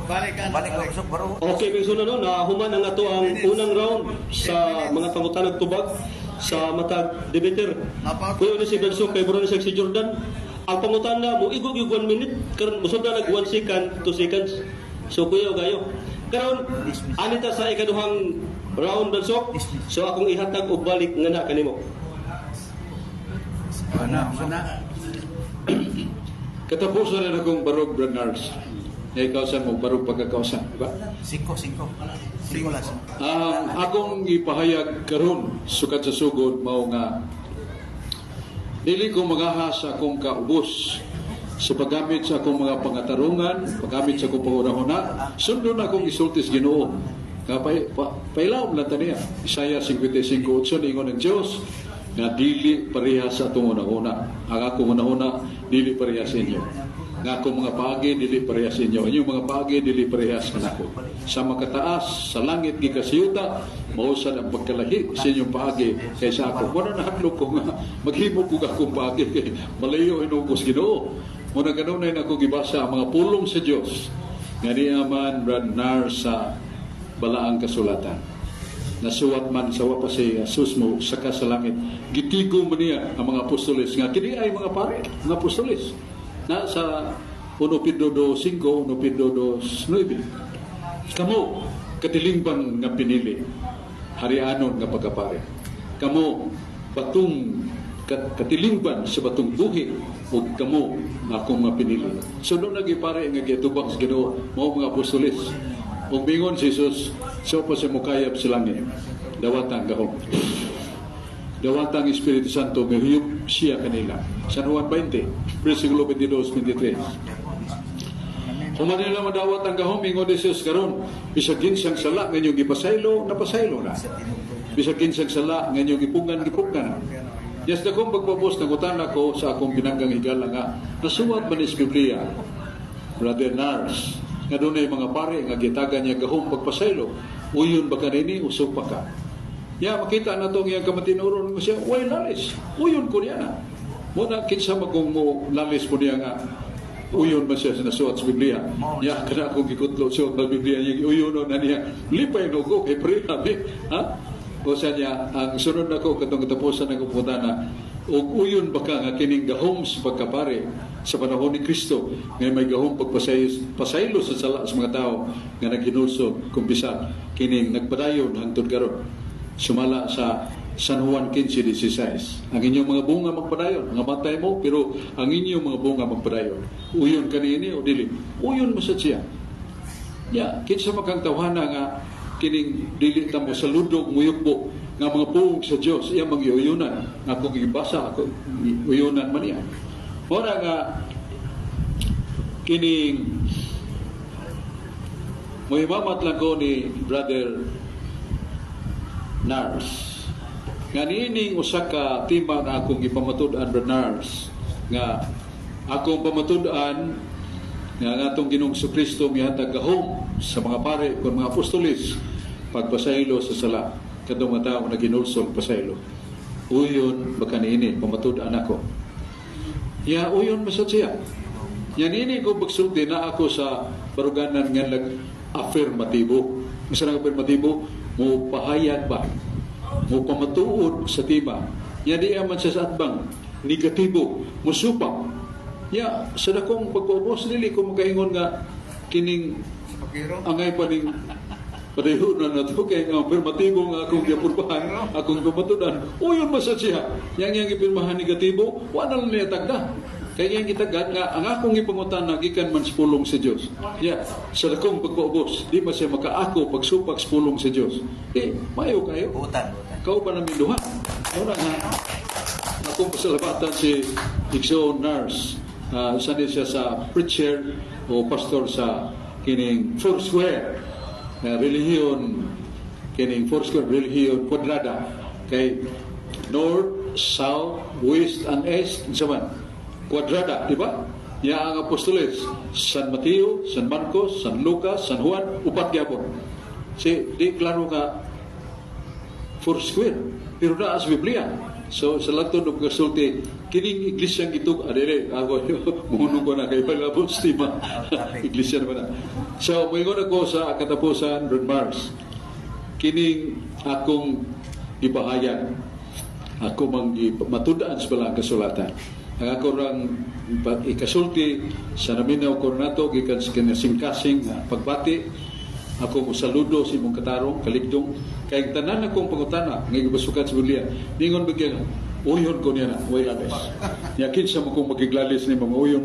Balik ka, Balik balik. ko Sok, baro. Okay, kay sunod no, nahuman ang ato ang unang round sa mga pangutanag tubag sa matag debater. Kuya ni si Benso kay Bruno si Jordan. Ang pangutana mo igog yung 1 minute karon musod na nag 1 second, 2 seconds. So kuya gayo. Karon anita sa ikaduhang round, Benso. So akong ihatag og balik nga na kanimo. Wala, wala. Katapusan na akong barog, Brad Nars. Na ikaw sa mo barog pagkakausan, di ba? Singko, singko. Singko lang. Ang akong ipahayag karon sukad sa sugod mao nga dili ko magahas sa akong kaubos sa paggamit sa akong mga pangatarungan, paggamit sa akong pangunahuna, sundon akong isulti sa Ginoo. Nga pailawom lang ta niya. Isaiah 55:8 ingon ng Dios nga dili pareha sa atong hunahuna. Ang akong hunahuna dili pareha sa inyo. Nga akong mga paagi dili pareha sa inyo. Inyong mga paagi dili parehas kanako. Sa makataas sa langit gikan sa yuta, mao sad ang pagkalahi sa inyong paagi kaysa ako. Wala na hadlok ko nga maghimo ko akong paagi kay malayo hinugos Ginoo. Muna kanunay na ako gibasa ang mga pulong sa Dios nga niya man Brad sa balaang kasulatan. Nasuwat man sa wa pa si Jesus mo saka sa langit. Gitigo man niya ang mga apostoles nga kini ay mga pare, mga apostoles. Na sa 1 Pedro 2:5, 1 Pedro 2:9. Kamo katilingban nga pinili, harianon nga pagkapare. Kamo batong katilingban sa batong buhi ug kamo nga akong mga pinili. So doon nagipare nga giatubang sa Ginoo mao mga apostoles. Ug mingon si Jesus, so pa sa mukayab sa langit. Dawatang gahom. Dawatang Espiritu Santo nga huyop siya kanila. San Juan 20, versikulo 22, 23. Human nila madawat ang gahom, ingon ni Jesus karon, bisag ginsang sala nga inyong gipasaylo, napasaylo na. Bisag ginsang sala nga inyong gipungan, gipungan na. Yes, na kong pagpapos, nangutana ko sa akong pinanggang higala nga, nasuwat man is Biblia, Brother Nars, nga dunay mga pare nga gitagan niya gahom pagpasaylo, uyon ba kanini, usog pa ka. Ya, makita na itong iyang kamatinuron mo siya, way lalis, uyon ko niya na. Muna, kinsa magkong mo lalis po niya nga, Uyon ba siya sa nasuwat sa Biblia? Mao. Ya, kana akong gikutlo siya sa Biblia niya, uyon na niya. Lipay no ko, kay pre, abi. Ha? O sa niya, ang sunod nako katong katapusan ng pangutana, ug uyon ba ka nga kining gahom sa pagkapare sa panahon ni Kristo nga may gahom pagpasaylo pasaylo sa sala sa mga tao nga naghinulsol kumpisal kining nagpadayon hangtod karon sumala sa San Juan 15:16? Ang inyong mga bunga magpadayon, mga matay mo, pero ang inyong mga bunga magpadayon. Uyon kanini o dili? Uyon mo sa siya. Ya, kinsa makang tawhana nga kining dili ta mo saludog muyukbo nga mga puong sa Dios iya mangyuyunan nga kung ibasa ako uyunan man niya. Mora nga kining mohimamat lang ko ni Brother Nars nga niining usa ka tema nga akong gipamatud-an, Brother Nars, nga akong pamatud-an nga ang atong Ginoong Kristo mihatag gahom sa mga pare kung mga apostolis pagpasaylo sa sala kadtong mga tao na ginulsol pasaylo. Uyon ba kaniini pamatud-an ako? Ya, uyon masad siya. Yan ini ko pagsulti na ako sa baruganan nga nag affirmatibo. Unsa nang affirmatibo? Mo pahayag ba? Mo pamatuod sa tema. Ya, di man siya sa atbang negatibo, musupak. Ya, sa dakong pagpaubos dili ko makaingon nga kining angay pa ning padayon na nato kay nga affirmatibo nga akong giapurbahan, akong pamatudan. Uyon ba sa siya? Yang yang gipirmahan negatibo, wala na niya tagda. Kaya yang gitagad nga ang akong gipangutan gikan man sa pulong sa Dios. Ya, sa dakong pagpaubos, di man siya makaako pagsupak sa pulong sa Dios. Eh, mayo kayo. Buutan, buutan. Kau pa namin duha. Muna nga, akong pasalamatan si Igsoon Nurse. Sani siya sa preacher o pastor sa kining Four Square na relihiyon, kining Four Square relihiyon kwadrada kay North, South, West and East unsa man kwadrada, di ba? Ya, ang apostoles San Mateo, San Marcos, San Lucas, San Juan, upat gyapon. Si di klaro ka four square. Pero naa sa Biblia. So sa langtod og kasulti kining iglesia gitug adere ako muhunong ko na kay palabot stima iglesia naman na. So moingon ako sa katapusan, Brad Mars, kining akong gipahayag ako mang matud-an sa balang kasulatan. Ang ako rang ikasulti sa naminaw ko nato gikan sa kinasingkasing nga pagbati, ako mosaludo sa imong katarong kaligdong kay ang tanan akong pangutana nga gibasukan sa Biblia ningon bigyan uyon ko niya na way lalis nya. Kinsa mo kung magiglalis ni mga uyon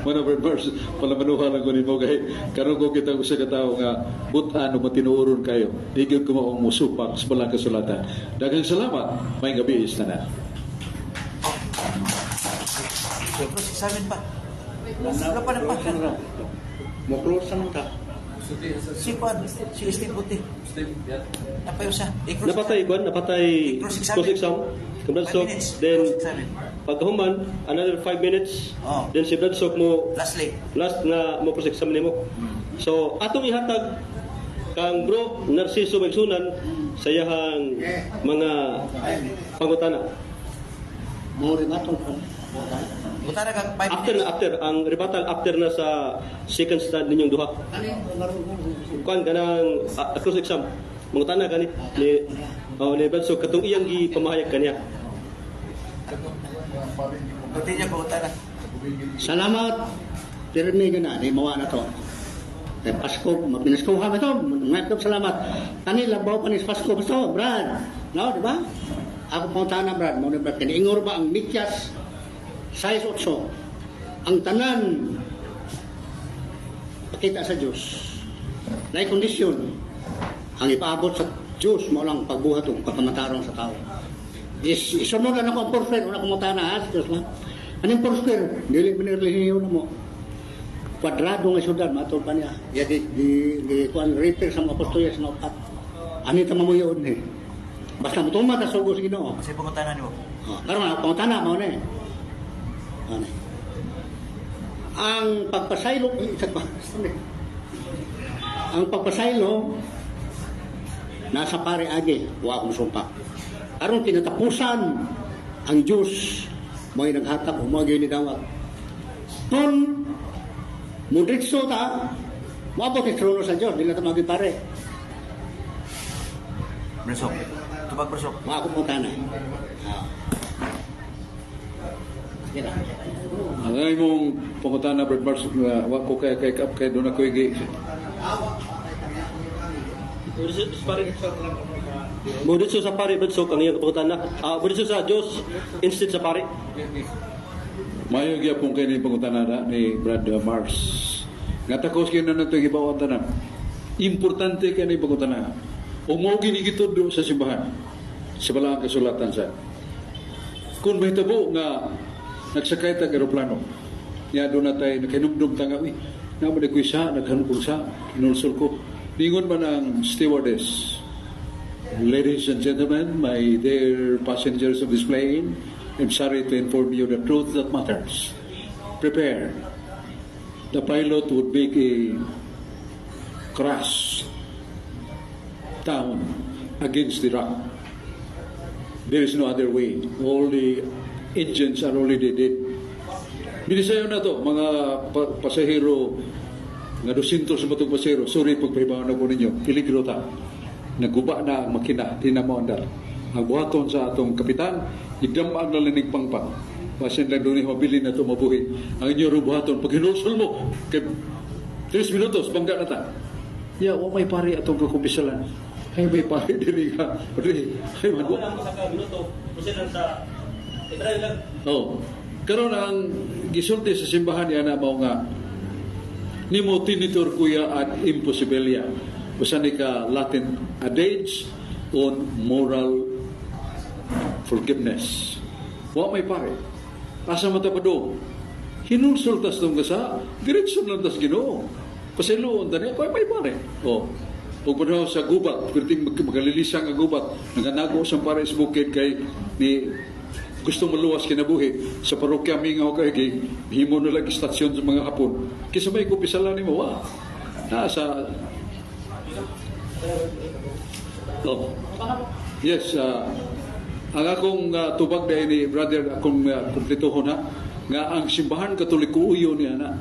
mana, Brad Mars? Palamanuhan lang ko nimo kay karon ko kita usa ka tawo nga butan o matinuoron kayo, di gyud ko maong musupak sa balang kasulatan. Daghang salamat, may gabi is tanan. Cross examine pa. Wala pa na pa. Mo close na ka. Si Juan, si Steve Buti. Napayo siya. I-cross Napatay kwan, napatay Cross-examine. cross exam. Kung Brad 5 Sok, minutes. then Cross-examine. pagkahuman another 5 minutes. Oh. Then si Brad Sok mo Lastly, last nga mo cross examine mo. So atong ihatag kang Bro Narciso Magsunan sa iyahang mga pangutana. Mo rin atong buta na kag 5 After minutes. na after ang rebuttal, after na sa second stand ninyong duha. Kuan kanang cross exam. Mangutana kani ni oh, ni Brad Sok katong iyang gipamahayag kaniya. Continue ko buta na. Salamat. Pirmi na, di mawa na to. Kay Pasko, mapinasko ha ito. Ngayon salamat. Kani labaw pa ni Pasko basta, Brad. No, di ba? Ako pangutana, Brad, mo ni Brad kani ingor ba ang Mikyas 6:8? Ang tanan pakita sa Dios. Naay kondisyon. Ang ipaabot sa Dios mao lang pagbuhat ug pagkamatarong sa tao. Is isunod na ako ang four square, una kong ha, sa Diyos ma. Anong four square? Dili man relihiyon na mo. Kwadrado nga syudad, matol pa niya. Ya di kuan repair sa mga apostoles nga upat. Ani ta mamuyon eh. Basta motuman ta sugo sa Ginoo. Kasi pangutana nimo. Oh, karon ang pangutana mao na eh. Ano eh. Ang pagpasaylo, isa pa. Ang pagpasaylo nasa pare agi, wa akong sumpa. Aron kinatapusan ang Diyos mo'y naghatag o mo'y ni dawat. Kung mudritso ta, moabot sa trono sa Diyos, dili ta magipare. Bersok. Tubag, Bersok. Mga akong pangutana. Ah. Sige na. Ang imong pangutana, Brad Mars, nga wa ko kay kap kay doon ako igi. Muditso sa pare, Bersok, ang iyang pangutana. Ah, muditso sa Diyos instead sa pare. Mayo gyapon kay ni pangutana na ni Brad Mars. Nga takos kay na nato gibawan tanan. Importante kay ni pangutana. Ug mao gini gitudlo sa simbahan. Sa balaang kasulatan sa kung mahitabo nga nagsakay tag eroplano nya doon na tayo nakahinumdum ta nga, uy, naa man ko'y sa naghanong kong sa kinulsol ko, ningon man ang stewardess, "Ladies and gentlemen, my dear passengers of this plane, I'm sorry to inform you the truth that matters. Prepare. The pilot would make a crash down against the rock. There is no other way. All the engines are already dead." Binisayo na to, mga pasahero, nga 200 sa matong pasahero, sorry pagpahibawan na ko ninyo, peligro ta. Naguba na ang makina, di na maandar. Ang buhaton sa atong kapitan, idamag na lanig pangpang. Basin lang doon mabili na ito mabuhi. Ang inyo rin buhaton, pag hinulsol mo, kay 3 minutos, bangga na ta. Ya, wa may pari atong kakumpisalan. Ay, may pari diri ka. Diri, ay, Ako lang sa ka minuto, proceed lang sa i-try lang. Oh. Karon ang gisulti sa simbahan niya na mao nga nemo tenitur quia ad impossibilia. Usa ni ka Latin adage on moral forgiveness. Wa may pare. Asa man ta padung? Hinulsol tas tong gasa, diretso lang tas Ginoo. Pasayloon ta niya, kaya may pare. Oh. Ug panahon sa gubat, perting magalilisang ang gubat, naganago sa pare sa bukid kay ni gusto maluwas kinabuhi sa parokya mingaw kay kay himo na lang istasyon sa mga Hapon. Kisa may kumpisalan nimo wa. Nasa. Oh. Yes, ang akong tubag dahil ni brother akong kumpletohon na nga ang Simbahan Katoliko uyo niya na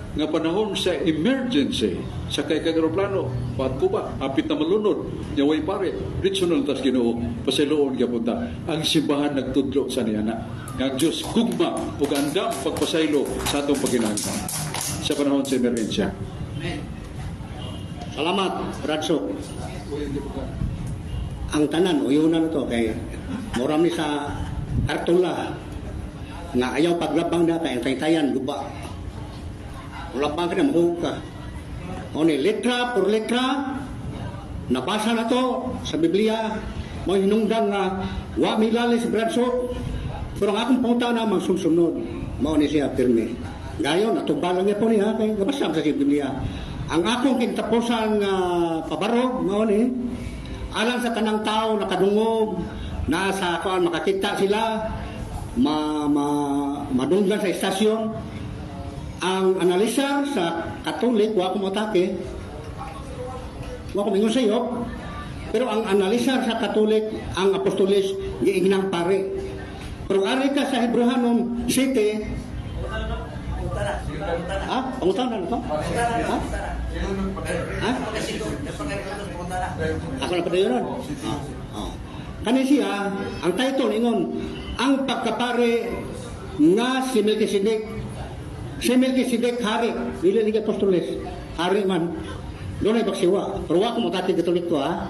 nga panahon sa emergency sa kay kag eroplano pat ko ba hapit na malunod nya way pare, diretso na lang tas Ginoo, pasayloon gyapon ta. Ang simbahan nagtudlo sa niya na nga ang Dios gugma ug andam pagpasaylo sa atong paginahanglan sa panahon sa emerhensya. Salamat, Radso. Ang tanan, uyunan na to kay moram ni sa Artula nga ayaw paglabang na kay ang taytayan guba. Labang ka na, mahuog ka. O ni, letra por letra, nabasa na to sa Biblia, mo hinungdan nga wa milali si Bradso, pero ang akong pangutana magsunod, mao ni siya pirmi. Gayon, natubal lang niya po niya, kay nabasa sa Biblia. Ang akong kintapusan nga pabarog, mao ni, alang sa kanang tao nakadungog, na sa kuan makakita sila, ma, ma, madunggan sa istasyon, ang analisar sa Katolik, wa ko motake, wa ko mingon sa iyo, pero ang analisar sa Katolik, ang apostolis, giingnang pare. Pero ari ka sa Hebrehanon City, ha? Pangutana na to? Ha? Ha? Ako na padayon. Oh. Kani siya, ang title ingon, ang pagkapare nga si Melchizedek. Si Melchizedek hari, dili ni apostoles, hari man. Doon ay baksiwa. Pero wa ko motati Katoliko ha.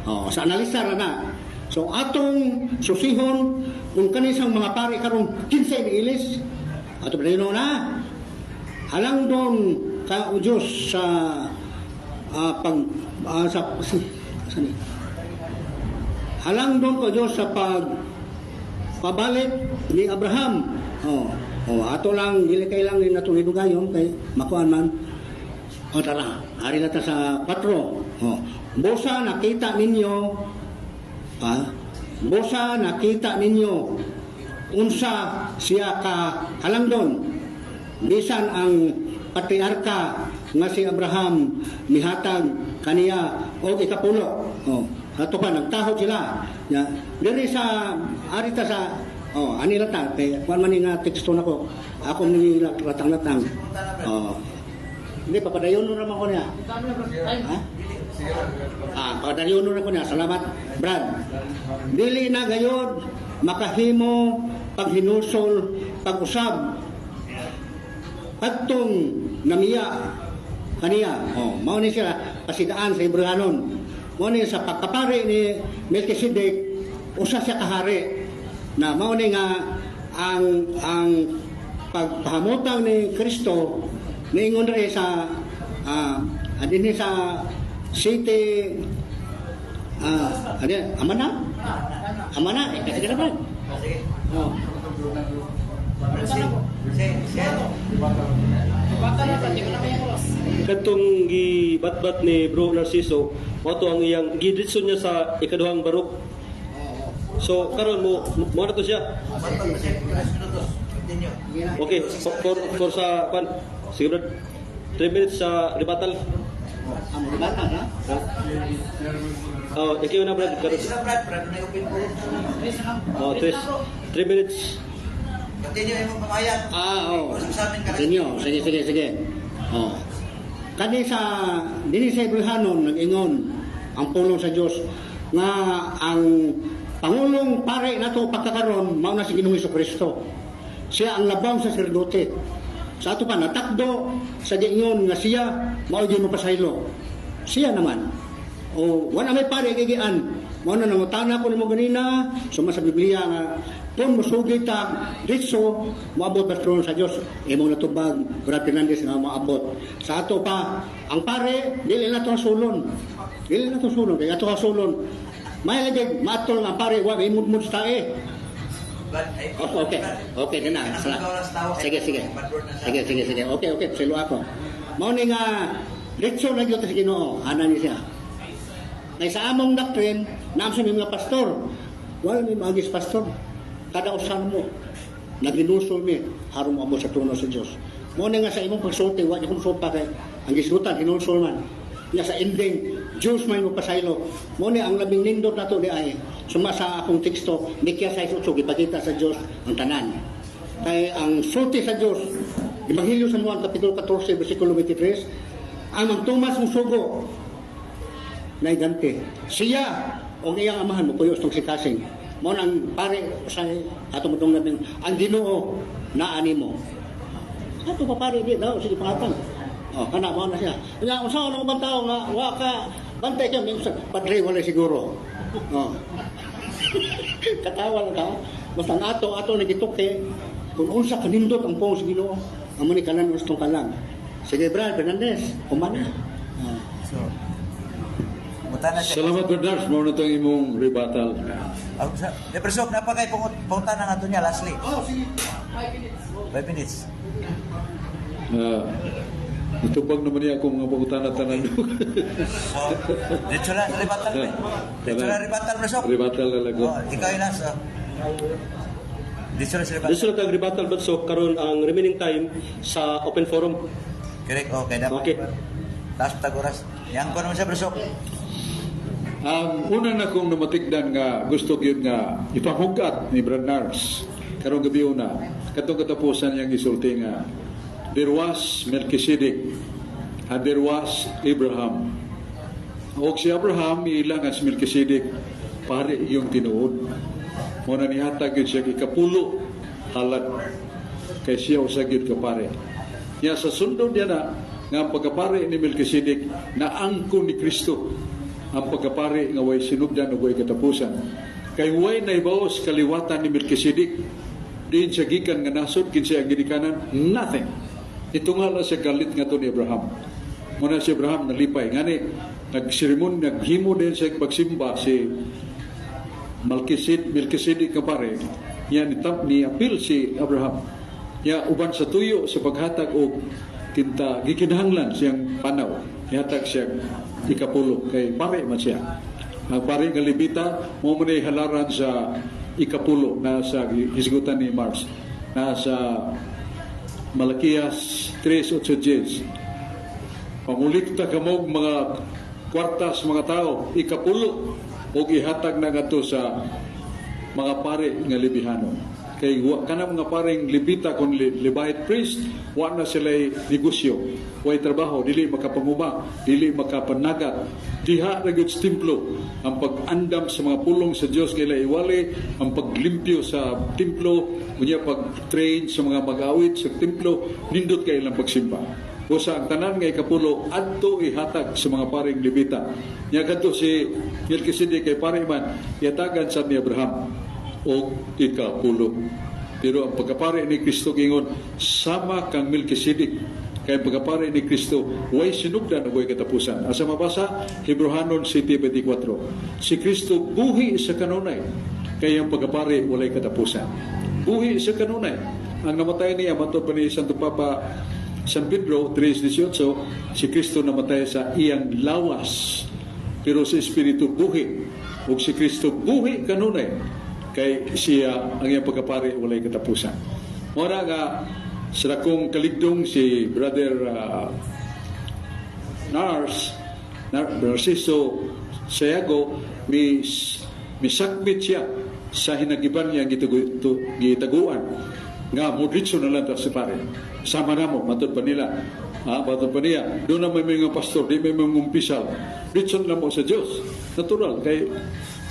Oh, sa analisa ra na. So atong susihon kung kanisang mga pare karon kinsay ni ilis ato padayon na. Halang doon ka o Diyos sa pag sa saan eh? Halang doon ko Diyos sa pag pabalik ni Abraham. Oh, ato lang dili kay lang ni natong hidugayon kay makuan man. O tara, ari na ta sa 4. Oh, busa nakita ninyo ha? Busa nakita ninyo unsa siya ka halangdon bisan ang patriarka nga si Abraham mihatag kaniya og ikapulo. Oh, ato pa nagtahod sila. Ya, diri sa ari ta sa Oh, ani lang ta kay kuan man ni nga teksto nako. Ako ni latang-latang. Oh. Hindi papadayon naman ko niya. Ha? Ah, papadayon na ko niya. Salamat, Brad. Dili na gayod makahimo paghinusol pag-usab kadtong namiya kaniya. Oh, mao ni siya pasidaan sa Hebrehanon. Mao ni sa pagkapari ni Melchizedek, usa siya kahari na mao ni nga ang pagpahamutang ni Kristo niingon diri sa dinhi sa city, ano, ama na? Ama na, eh, sige na, Brad. Sige. Oh. Sige. Sige. Kadtong gibatbat ni Bro Narciso, mao to ang iyang gidritso niya sa ikaduhang barok. So karon mo mo na to siya. 3 minutos. Continue. Okay, for sa kwan. Sige, Brad. 3 minutes sa rebuttal. Amo di ba ha? Oh, ikaw na, Brad, karon. Tres na, Brad, para doon ay open po. Oh, 3 minutes. Continue imong pamahayag. Ah, oo. Usap sa amin ka. Sige, sige, sige, sige. Oh. Kani sa dinhi sa Hebrehanon nag-ingon ang pulong sa Dios nga ang pangulong pare nato pagkakaron mao na si Ginoong Kristo. Siya ang labang saserdote. Sa ato pa natakdo sa giingon nga siya mao gyud mapasaylo. Siya naman. O wala may pare gigian. Mao na nangutana ko nimo ganina suma sa Biblia nga kung musugi ta ditso moabot sa trono sa Dios, imong natubag, Brad Fernandez, nga moabot. Sa ato pa ang pare dili na to sulon. Dili na to sulon kay ato sulon. May lagi matol nga pare wa may mudmud sa tae. Brad, ay, Okay. Okay na na. Salamat. Sige, sige. Sige, sige, sige. Okay. Silo ako. Mao ni nga diretso na gyud sa Ginoo, ana ni siya. Kay sa among doctrine, naam sa mga pastor. Wala may maagis pastor. Kada usan mo, naginusol mi, haron mo abot sa trono sa Dios. Mao ni nga sa imong pagsulti, wa niyo kung kay ang gisgutan, hinulsol man. Nga sa ending, Diyos may mo pasaylo. Mao ni ang labing nindot nato di ay suma sa akong teksto, Mikias 6:8, gipakita sa Dios ang tanan. Kay ang sulti sa Dios, Ebanghelyo sa Juan Kapitulo 14, versikulo 23, ang magtumas mong sugo, naiganti. Siya o iyang amahan mo kuyo tong si Kasing. Mo nang pare sa ato mo dong ang Ginoo na animo. Ato pa pare di daw sige pangatang. Oh, kana mo na siya. Nga unsa na ubang tao nga wa ka bantay ka minsan padre wala siguro. Oh. Katawa lang ka. Basta ang ato ato nagituki kung unsa kanindot ang pong sa Ginoo. Amo ni kanan ustong kalang. Sige, Brad Fernandez, kumana. Oh. So, muta na siya. Salamat, Bernard, mao na tong imong rebuttal. Ah, De Presop, napa kay punta na nga to niya lastly. Oh, sige. 5 minutes. Ah, natubag naman niya akong mga pangutana tanan. So, diretso na sa rebuttal, pre. Diretso na rebuttal, Presop. Rebuttal na lang ko. Oh, ikaw yung last. Oh. Diretso na sa rebuttal. Diretso na tag rebuttal, Brad. So karon ang remaining time sa open forum. Correct, okay. Dapat. Okay. Taas tag oras. Yang ko naman siya, Presop. Ang una na kong namatikdan nga gusto gyud nga ipahugat ni Brad Nars karong gabi una katong katapusan niyang gisulti nga there was Melchizedek and there was Abraham. Og si Abraham iila nga si Melchizedek pare iyong tinuod. Mo na nihatag gyud siya ikapulo halad kay siya usa gyud ka pare. Nya sa sundon niya na nga ang pagkapare ni Melchizedek na angkon ni Kristo ang pagkapare nga way sinugdan ug way katapusan. Kay way naibaos kaliwatan ni Melchizedek diin siya gikan nga nasod, kinsa ang ginikanan, nothing. Ito nga lang siya galit nga to ni Abraham. Muna si Abraham nalipay. Ngani, nagseremon, naghimo din siya pagsimba si Melchizedek nga pare, niya ni, ni apil si Abraham. Niya uban sa tuyo sa paghatag og kinta gikinahanglan siyang panaw. Nihatag siya ikapulo kay pare man siya. Ang pare nga Levita mo man ay halaran sa ikapulo na sa hisgutan ni Mars na sa Malakias 3:8. Pangulikta kamog mga kwartas mga tao, ikapulo, o ihatag na ngadto sa mga pare nga Lebihanon. Kay wa kana mga pareng Levita kon Levite priest, wa na sila negosyo, way trabaho, dili makapanguma, dili makapanagat. Diha ra gyud sa templo ang pag-andam sa mga pulong sa Dios nga ila iwali, ang paglimpyo sa templo, unya pag-train sa mga mag-awit sa templo, nindot kay ilang pagsimba. Busa ang tanan nga ikapulo adto ihatag sa mga paring Levita. Nya kadto si Melchizedek kay pare man ihatagan sa ni Abraham og ikapulo. Pero ang pagkapare ni Kristo gingon sama kang Melchizedek, kay ang pagkapare ni Kristo way sinugdan ug way katapusan. Asa mabasa? Hebreohanon 7:24. Si Kristo buhi sa kanunay, kay ang pagkapare walay katapusan. Buhi sa kanunay. Ang namatay niya matod pa ni Santo Papa San Pedro 3:18, si Kristo namatay sa iyang lawas, pero sa espiritu buhi, ug si Kristo buhi kanunay, kay siya ang iyang pagkapare walay katapusan. Mora nga sa dakong kaligdong si Brother Narciso Sayago misakbit siya sa hinagiban niya gitaguan nga mudritso na lang ta si pare. Sama na mo, matod pa nila. Ha, matod pa niya. Doon na may mga pastor, di may mga umpisal. Ritso na mo sa Diyos. Natural, kay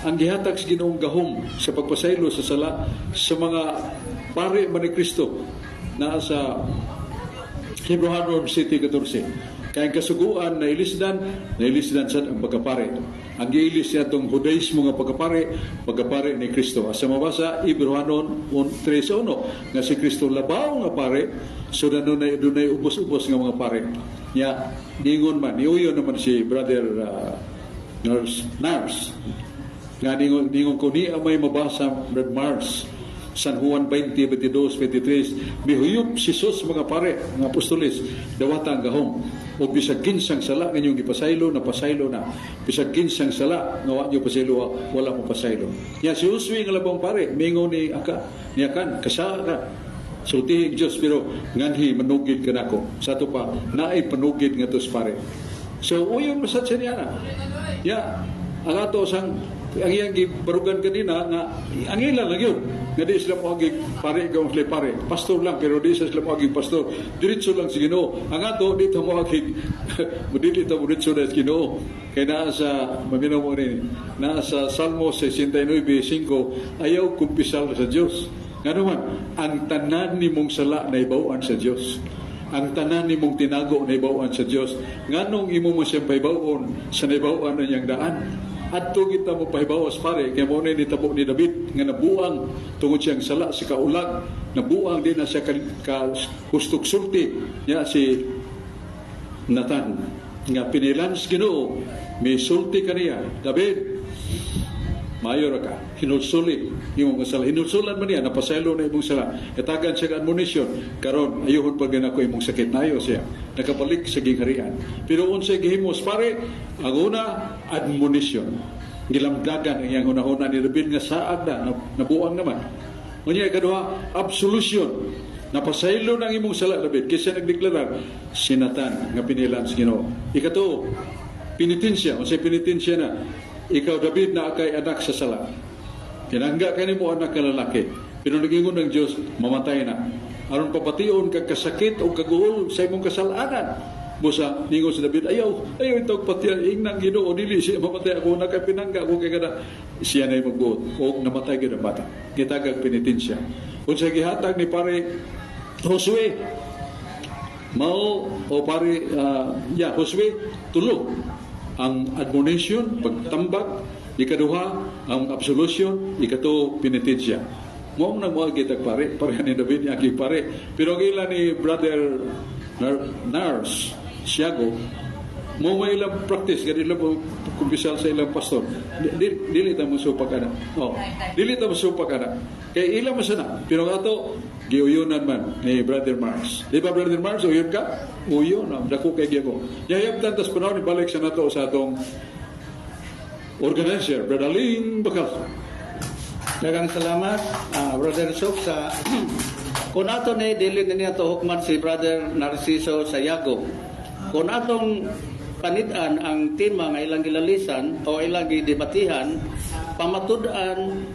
ang gihatag sa Ginoong gahom sa pagpasaylo sa sala sa mga pare man ni Kristo naa sa Hebreohanon 7:14. Kaya ang kasuguan na ilisdan, nailisdan sad ang pagkapare. Ang giilis niya itong Judaismo nga pagkapare, pagkapare ni Kristo. Asa mabasa, Hebreohanon 3:1, nga si Kristo labaw nga pare, so na dunay ubos-ubos nga mga pare. Nya, ningon man, niuyon naman si Brother Nars. Nga ningon ko niya may mabasa, Brother Mars, San Juan 20, 22, 23, mihuyop si Jesus mga pare, mga apostoles, dawata ang gahom. O bisag kinsang sala nga inyong gipasaylo, napasaylo na. Bisag kinsang sala nga wa niyo pasaylo, wala mo pasaylo. Ya si Josue nga labang pare, mingon ni aka, ni Akan, kasa ka. Sultihi Diyos, pero nganhi manugid ka nako. Sa ato pa, naay panugid nga tos pare. So, uyon masad siya niya na. Ya, ang ato sang ang iyang gibarugan kanina nga ang ila lang yun nga di sila moagi pare gaw sila pare pastor lang, pero di sila moagi pastor, diretso lang sa Ginoo. Ang ato dito moagi dili ta diretso na sa Ginoo kay naa sa maminaw mo rin naa sa Salmo 69:5, ayaw kumpisal sa Dios. Ngano man ang tanan nimong sala na ibaw-an sa Dios, ang tanan nimong tinago na ibaw-an sa Dios, nganong imo mo siyang pahibaw-on sa naibaw-an na niyang daan? Adto kita mo pahibawas pare, kay mo na nitabo ni David nga nabuang tungod siyang sala si kaulag, nabuang din na siya ka hustog sulti niya si Nathan nga pinilan sa Ginoo, may sulti kaniya, "David, mayo ra ka, hinulsuli imong sala." Hinulsulan man niya, napasaylo na imong sala, hatagan siya admonition, karon ayuhon pag ko imong sakit. Nayo siya, nakabalik sa gingharian. Pero unsay gihimos pare? Ang una, admonition. Gilamdagan ang iyang hunahuna ni David nga saad na, nabuang naman. Unya ikaduha, absolution. Napasaylo ng imong sala, David, kaysa nagdeklarar si Nathan nga pinilan sa Ginoo. Ikatuo, penitensya. Unsay penitensya na? Ikaw, David, na kay anak sa sala. Kinangga ka nimo anak ka lalaki. Pero nagingon ng Diyos, mamatay na. Aron papation kag kasakit o kaguol sa imong kasalanan. Busa, ningon si David, "Ayaw, ayaw itong patiyan, ingnang Ginoo, dili siya mamatay ako, nakapinangga ako kay kada." Siya na magbuot, o namatay gyud ang bata. Gitagag penitensya. Kung sa gihatag ni pare Josue, mao o pare, yeah, Josue, tulo. Ang admonition, pagtambak, ikaduha, ang absolution, ikatuo, penitensya. Mao na mo kitag pare, pare ni David ni pare. Pero ang ila ni Brother Nars Siago, mo may ilang practice gani lang mo kumpisal sa ilang pastor. Dili ta mo supak ana. Oh, dili ta mo supak ana. Kay ila mo sana. Pero ang ato giuyunan man ni Brother Mars. Di ba, Brother Mars, uyon ka? Uyon, dako kay gyako. Yayab tantas panahon ibalik sa nato sa atong organizer, Brother Ling Bakal. Daghang salamat, Brother Sok, sa kung ato ni dili na niya to hukman si Brother Narciso Sayago. Kung atong panid-an ang tema nga ilang gilalisan o ilang gidebatihan, pamatud-an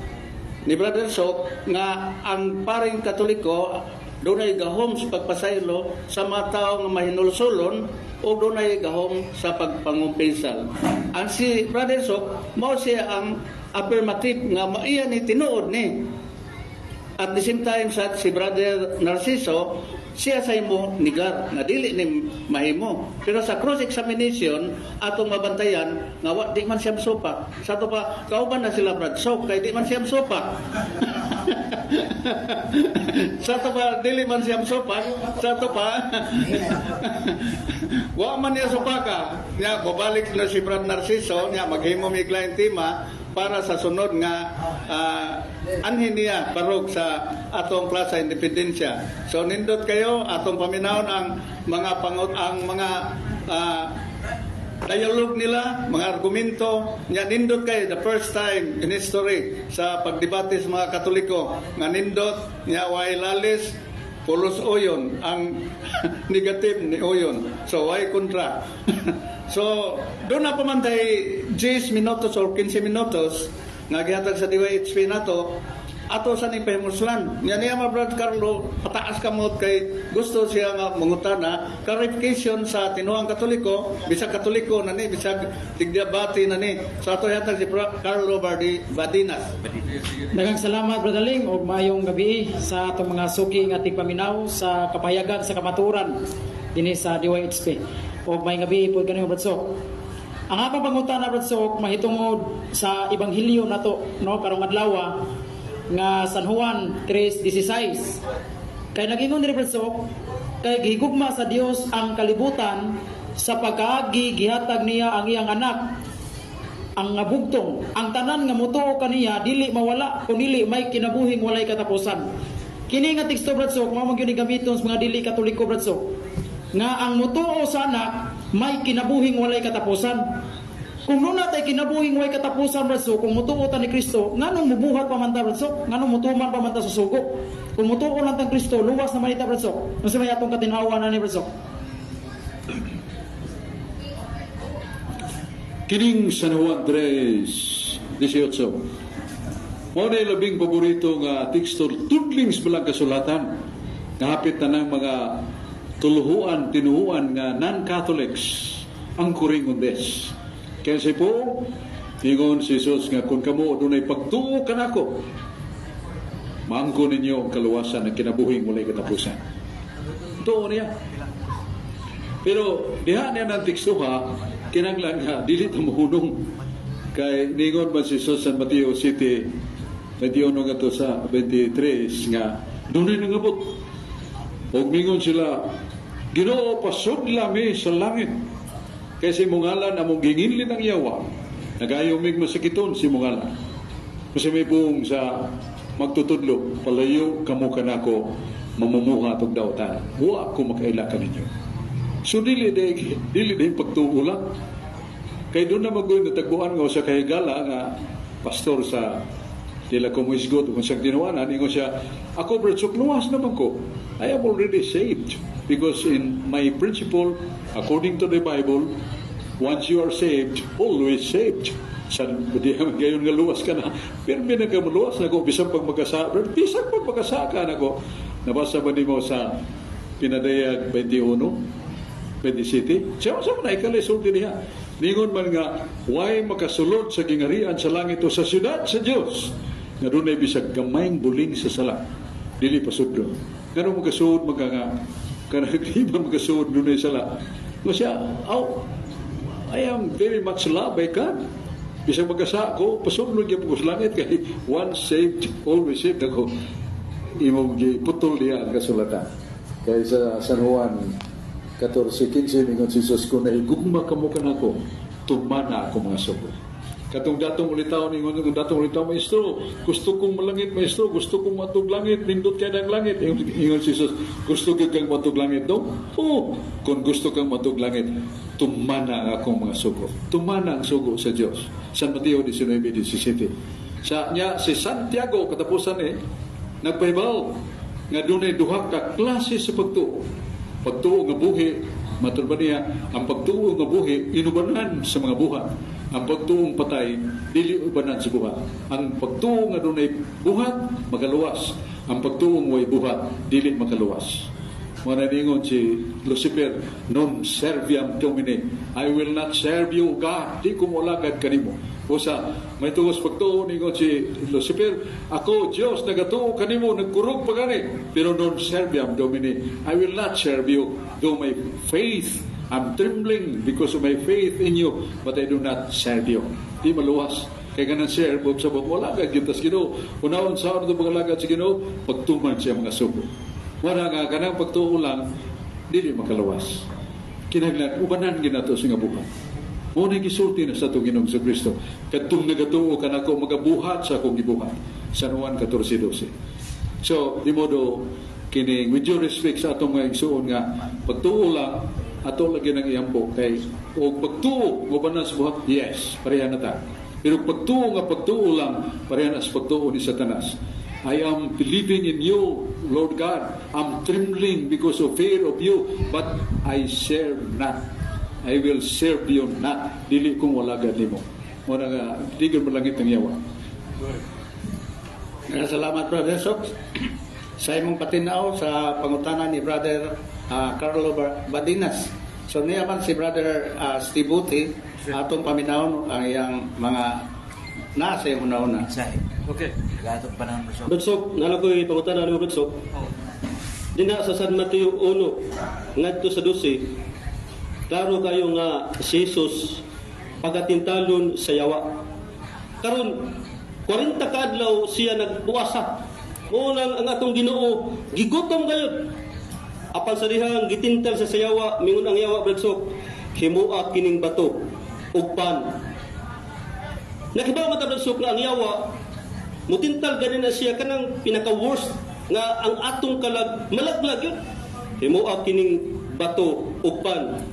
ni Brother Sok nga ang paring Katoliko dunay gahom sa pagpasaylo sa mga tao nga mahinulsulon o dunay gahom sa pagpangumpisal. Ang si Brother Sok mao siya ang affirmative nga maiya ni tinuod ni. At the same time sa si Brother Narciso, siya sa imo nigar nga dili ni mahimo. Pero sa cross examination atong mabantayan nga wa di man siya sopa. Sa ato pa kauban na sila Brad Sok kay di man siya sopa. Sa ato pa dili man siya sopa. Sa ato pa wa man niya sopaka. Nya babalik na si Brad Narciso, nya maghimo mi laing tema para sa sunod nga anhin niya barog sa atong Plaza Independencia. So nindot kayo atong paminawon ang mga pangot ang mga dialogue nila, mga argumento, nya nindot kay the first time in history sa pagdebate sa mga Katoliko nga nindot nya way lalis pulos oyon ang negative ni oyon. So way kontra. So doon na pa man tay 10 minutos or 15 minutos nga gihatag sa DYHP nato ato sa ni pahimuslan. Nya niya ma Brad Carlo, pataas kamot kay gusto siya nga mangutana clarification sa tinuang Katoliko, bisag Katoliko na ni, bisag tigdebate na ni. So ato hatag si Brad Carlo Bardi Badinas. Daghang salamat, Brother Ling, ug maayong gabi sa atong mga suki nga tigpaminaw sa kapahayagan sa kamatuoran dinhi sa DYHP. Ug maayong gabi pod kanimo, Brad Sok. Ang akong pangutana, Brad Sok, mahitungod sa ebanghelyo nato no karong adlaw nga San Juan 3:16. Kay nagingon diri, Brad Sok, kay gihigugma sa Dios ang kalibutan sa pagkaagi gihatag niya ang iyang anak ang nga bugtong, ang tanan nga mutuo kaniya dili mawala kundi may kinabuhing walay katapusan. Kini nga teksto, Brad Sok, mao man gyud ni gamiton sa mga dili Katoliko, Brad Sok. Nga ang mutuo sa anak may kinabuhing walay katapusan. Kung nuna tay kinabuhing walay katapusan, Brad Sok, kung mutuo ta ni Kristo, nganong mubuhat pa man ta, Brad Sok? Nganong mutuman pa man ta sa sugo? Kung mutuo lang tang Kristo, luwas naman ita, Brad Sok. Unsa may atong katin-awa na ni, Brad Sok? Kining San Juan 3:18. Mao na labing paborito nga teksto tudling sa Balang Kasulatan. Nga hapit na ng mga tuluhuan, tinuhuan nga non-Catholics ang kuring undes. Kaya si po, ingon si Jesus nga kung kamo dunay pagtuo kanako, maangko ninyo ang kaluwasan ng kinabuhing walay katapusan. Tuo niya. Pero diha niya ng teksto ha, kinanglan nga dili ta mohunong. Kay ningon man si Jesus sa Mateo 7:21 ngadto sa 23 nga dunay nangabot. Og mingon sila, "Ginoo, pasudla mi sa langit. Kay sa imong ngalan among ginginlin ang yawa. Nagayo mig masakiton sa imong ngalan." Kasi may buong sa magtutudlo, "Palayo kamo kanako, mamumuhat og dautan. Wa ako makaila kaninyo." So dili day pagtuo lang. Kay doon na magoy natagbuan nga sa kahigala nga pastor sa dila ko moisgot kung sa tinuanan, ingon siya, "Ako, Brad Sok, luwas naman ko. I am already saved because in my principle, according to the Bible, once you are saved, always saved." Sa di gayon nga luwas ka na, pero na ka maluwas na ko bisan pag magkasa, bisan pag magkasaka na ko. Nabasa ba nimo sa Pinadayag 21 27? Siya sa man ikali sulti niya. Ningon man nga why makasulod sa gingarian sa langit o sa syudad sa Dios nga dunay bisag gamayng buling sa sala dili pasudlo. Ngano makasuod man ka nga kanang di ba makasuod dunay sala? Nga siya, "Oh, I am very much loved by God. Bisag magkasa ko, pasudlo gyud ko sa langit kay once saved, always saved ako." Imong giputol niya ang kasulatan. Kay sa San Juan 14:15 ingon si Jesus, "Kung nahigugma kamo kanako, tumana ako mga sugo." Katong datong ulitaw, ingon kung datong ulitaw, "Maestro, gusto kong malangit, maestro, gusto kong matug langit, nindot kay ng langit." Ingon si Jesus, "Gusto gyud kang matug langit do?" "Oh, kung gusto kang matug langit, tumana ang akong mga sugo." Tumana ang sugo sa Dios. San Mateo 19:17. Sa niya si Santiago katapusan eh nagpahibaw nga dunay duha ka klase sa pagtuo. Pagtuo nga buhi Matud ba niya, ang pagtuo nga buhi inubanan sa mga buhat. Ang pagtuong patay dili ubanan sa buhat. Ang pagtuo nga dunay buhat magaluwas. Ang pagtuong way buhat dili makaluwas. Mao na ningon si Lucifer, "Non serviam Domine." I will not serve you, God. Di ko moalagad kanimo. Usa, may tungos pagtuo, ningon si Lucifer, "Ako, Diyos, nagatuo kanimo, nagkurog pa gani. Pero non serviam Domine. I will not serve you, though my faith, I'm trembling because of my faith in you, but I do not serve you." Di maluwas. Kay kanang serve, sa wala ka gyud sa Ginoo. Unahon sa ano pagalagad sa Ginoo, pagtuman siya mga sugo. Wala nga kanang pagtuo lang, dili makaluwas. Kinahanglan ubanan ginato sa nga buhat. Mao na gisulti na sa atong Ginoong Kristo. "Kadtong nagatuo kanako magabuhat sa akong gibuhat." San Juan 14:12. So, di modo kining with due respect sa atong mga igsuon nga pagtuo lang ato lagi nang iampo kay og pagtuo ubanan sa buhat, yes, pareha na ta. Pero pagtuo nga pagtuo lang, pareha na sa pagtuo ni Satanas. "I am believing in you, Lord God. I'm trembling because of fear of you, but I serve not. I will serve you not." Dili kong walagad nimo. Mao na nga, di gyud malangit ang yawa. Salamat, Brother Sok, sa imong patinaw sa pangutana ni Brother Carlo Badinas. So niya man si Brother Steve Buti atong paminawon ang iyang mga nasa iyang una-una. Mensahe. Okay. Gatong panahon, Brad Sok. Brad Sok, nala ko'y pangutana ni Brad Sok. Dinha sa San Mateo 1 ngadto sa 12, klaro kayo nga si Jesus pagatintalon sa yawa. Karon 40 ka adlaw siya nagpuasa. Mao nang ang atong Ginoo gigutom gayud. Apan sa dihang gitintal sa yawa, mingon ang yawa, Brad Sok, "Himua kining bato ug pan." Nakibaw man ta, Brad Sok, nga ang yawa mutintal gani na siya kanang pinaka worst nga ang atong kalag malaglag yun. "Himua kining bato ug pan."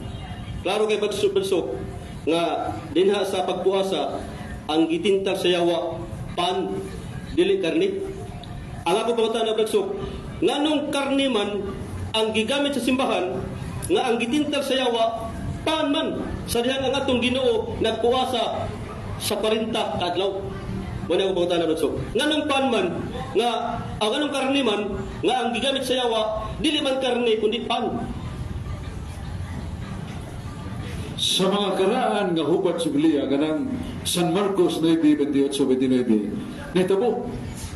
Klaro kay Brad Sok nga dinha sa pagpuasa ang gitintal sa yawa pan, dili karni. Ang ako pangutana, Brad Sok, nganong karni man ang gigamit sa simbahan nga ang gitintal sa yawa pan man sa dihang ang atong Ginoo nagpuasa sa 40 kadlaw? Mao ako pangutana, Brad Sok. Nganong pan man nga ang anong karni man nga ang gigamit sa yawa dili man karni kundi pan? Sa mga karaan nga hubad sa Biblia, kanang San Marcos 9, 28, 29, nahitabo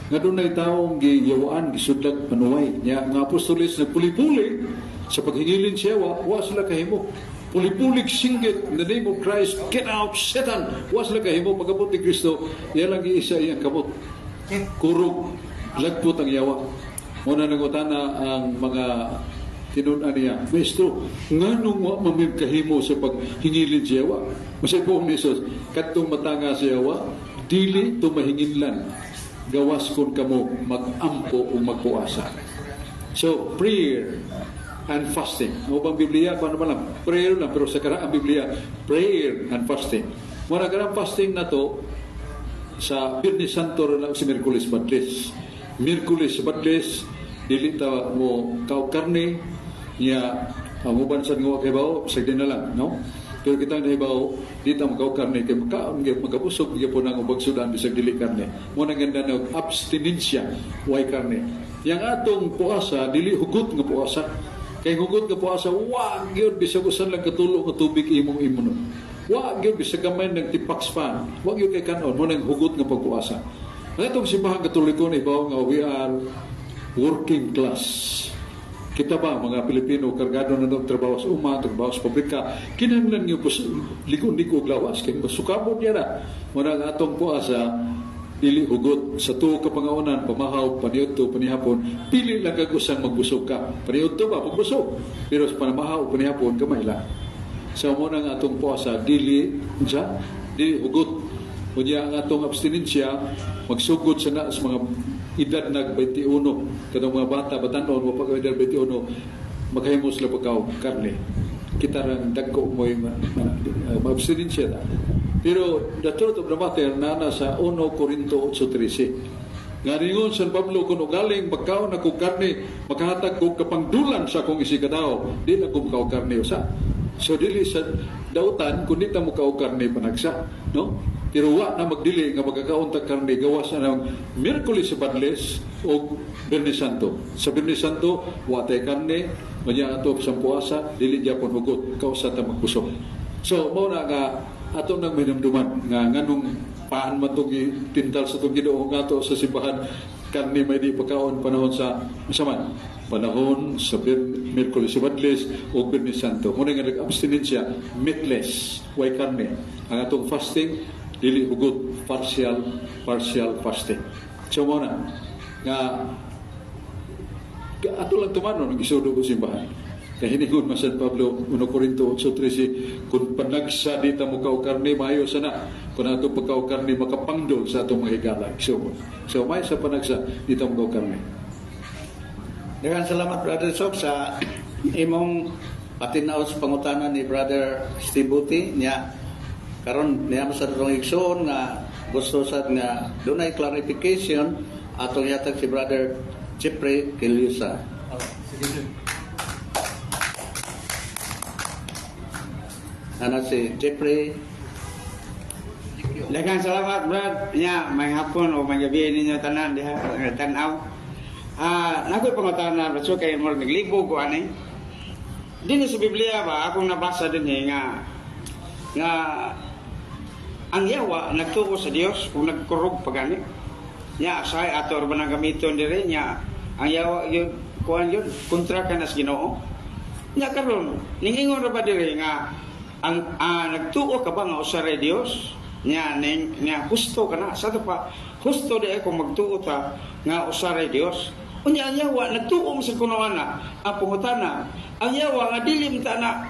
nga dunay taong giyawaan, gisudlag panuway. Nya nga apostoles nagpuli-puli sa paghingilin siya, wa sila kahimo. Puli-pulig singgit, "In the name of Christ, get out, Satan!" Wa sila kahimo. Pagabot ni Kristo, iya lang giisa iyang kamot. Kurog, lagpot ang yawa. Mao na nangutana ang mga tinun-an niya, "Maestro, nganong wa man mi kahimo sa paghingilin sa yawa?" Masay po ni Jesus, "Kadtong matanga sa yawa, dili to mahinginlan gawas kung kamo mag-ampo o magpuasa." So, prayer and fasting. Mo bang Biblia, kung ano man lang, prayer lang, pero sa karaang Biblia, prayer and fasting. Mao na karang fasting na to, sa Biyernes Santo ra na si Miyerkules Badles. Miyerkules Badles, dili ta mo kaog karne, niya ang uban sa nga kay bao, sa na lang, no? Pero kita nahibaw, di ta makaog karne kay makaon gyud magabusog gyud ang ubang sudan bisag dili karne. Mo nang ganda og abstinensya, way karne. Yang atong puasa dili hugot nga puasa. Kay hugot nga puasa, wa gyud bisag usan lang katulo nga tubig imong imuno. Wa gyud bisag gamay ng tipakspan. Wa gyud kay kanon mo nang hugot nga pagpuasa. Ang atong Simbahan Katoliko nahibaw nga we are working class. Kita ba, mga Pilipino, kargado na ng trabaho sa uma, trabaho sa pabrika, kinahanglan niyo po ligon-ligo og lawas, kay masukabot niya na. Muna ang atong puasa, dili hugot. Sa tuo ka pangaunan, pamahaw, paniudto, panihapon, pili lang kag usang magbusog ka. Paniudto ba, pagbusog. Pero sa panamahaw, panihapon, gamay lang. Sa mo nang atong puasa, dili, unsa? Dili hugot. Unya ang atong abstinensya, magsugod sa na sa mga edad nag 21, katong mga bata, batanon, wa pa ka edad 21, makahimo sila pagkaw karne. Kita rang dagko mo yung ma-abstinensya na. Pero the truth of the matter, na sa 1 Corinto 8:13. Nga ningon San Pablo, kung ugaling magkaon ako karne, makahatag kog kapangdulan sa akong isigkatawo, di na ko makaon karne usa. So dili sa dautan kundi ta mokaon karne panagsa, no? Pero wa na magdili nga magkakaon ta karne gawas na ng Miyerkules sa Badles o Biyernes Santo. Sa Biyernes Santo, wa tay karne, manya ato sa puasa, dili gyapon hugot, kausa ta magkusog. So mao na nga ato nang minumduman nga nganong paan man itong tintal sa itong Ginoo nga ato sa simbahan, karne may di pagkaon panahon sa masaman panahon sa Miyerkules sa Badles o Biyernes Santo. Muna nga nag-abstinensya, meatless, way karne. Ang atong fasting dili hugot, partial partial fasting. So mao na nga ato lang tumanon ang isudo ko simbahan. Kay hiningon man San Pablo, 1 Corinto 8:13, kung panagsa di ta mo karne, maayo sana kung ato pagkaw karne makapangdol sa atong mga higala. So may sa panagsa di ta mo karne. Daghang salamat, Brother Sok, sa imong patinaw sa pangutana ni Brother Steve Buti niya. Karon niya sa atong igsoon nga gusto sad nga dunay clarification, atong yatag si Brother Jeffrey Kilyusa. Oh, sige. Ana si Jeffrey. Daghang salamat, Brad. Nya, may hapon o may gabi ninyo tanan diha nga tan-aw. Ah, nakoy pangutana, Brad, so kay murag naglibog ko ani. Dinhi sa Biblia ba, akong nabasa dinhi nga nga ang yawa nagtuo sa Dios kung nagkurog pa gani. Nya asay ato ra ba nang gamiton diri nya ang yawa yun kuan yun kontra ka na sa Ginoo. Nya karon ningingon ra ba diri nga ang nagtuo ka ba nga usa ra Dios? Nya ning nya husto ka na sa ato pa, husto di kung magtuo ta nga usa ra Dios. Unya ang yawa nagtuo mo sa kuno ana. Ang pangutana, ang yawa nga dili ta na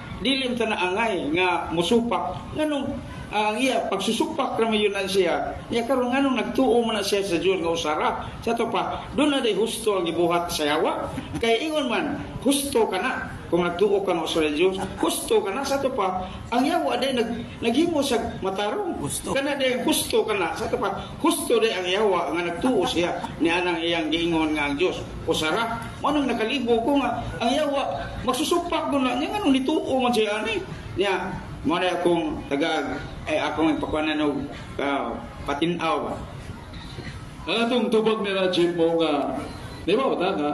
angay nga musupak, nganong ang iya pagsusupak ra man yun na siya? Nya karon nganong nagtuo man na siya sa Dios nga usara? Sa ato pa, doon na day husto ang gibuhat sa yawa, kay ingon man husto ka na kung nagtuo ka nga usa ra Dios, husto ka na. Sa ato pa, ang yawa day naghimo sa matarong. Husto. Kana day husto ka na. Sa ato pa, husto day ang yawa nga nagtuo siya ni anang iyang giingon nga ang Dios usara. Mo nang nakalibo ko nga ang yawa magsusupak ko na niya, nganong nituo man siya ani niya? Mo na akong taga eh akong ipakuanan og patin-aw ba. Ang atong tubag ni Najib mo nga, di ba ta nga,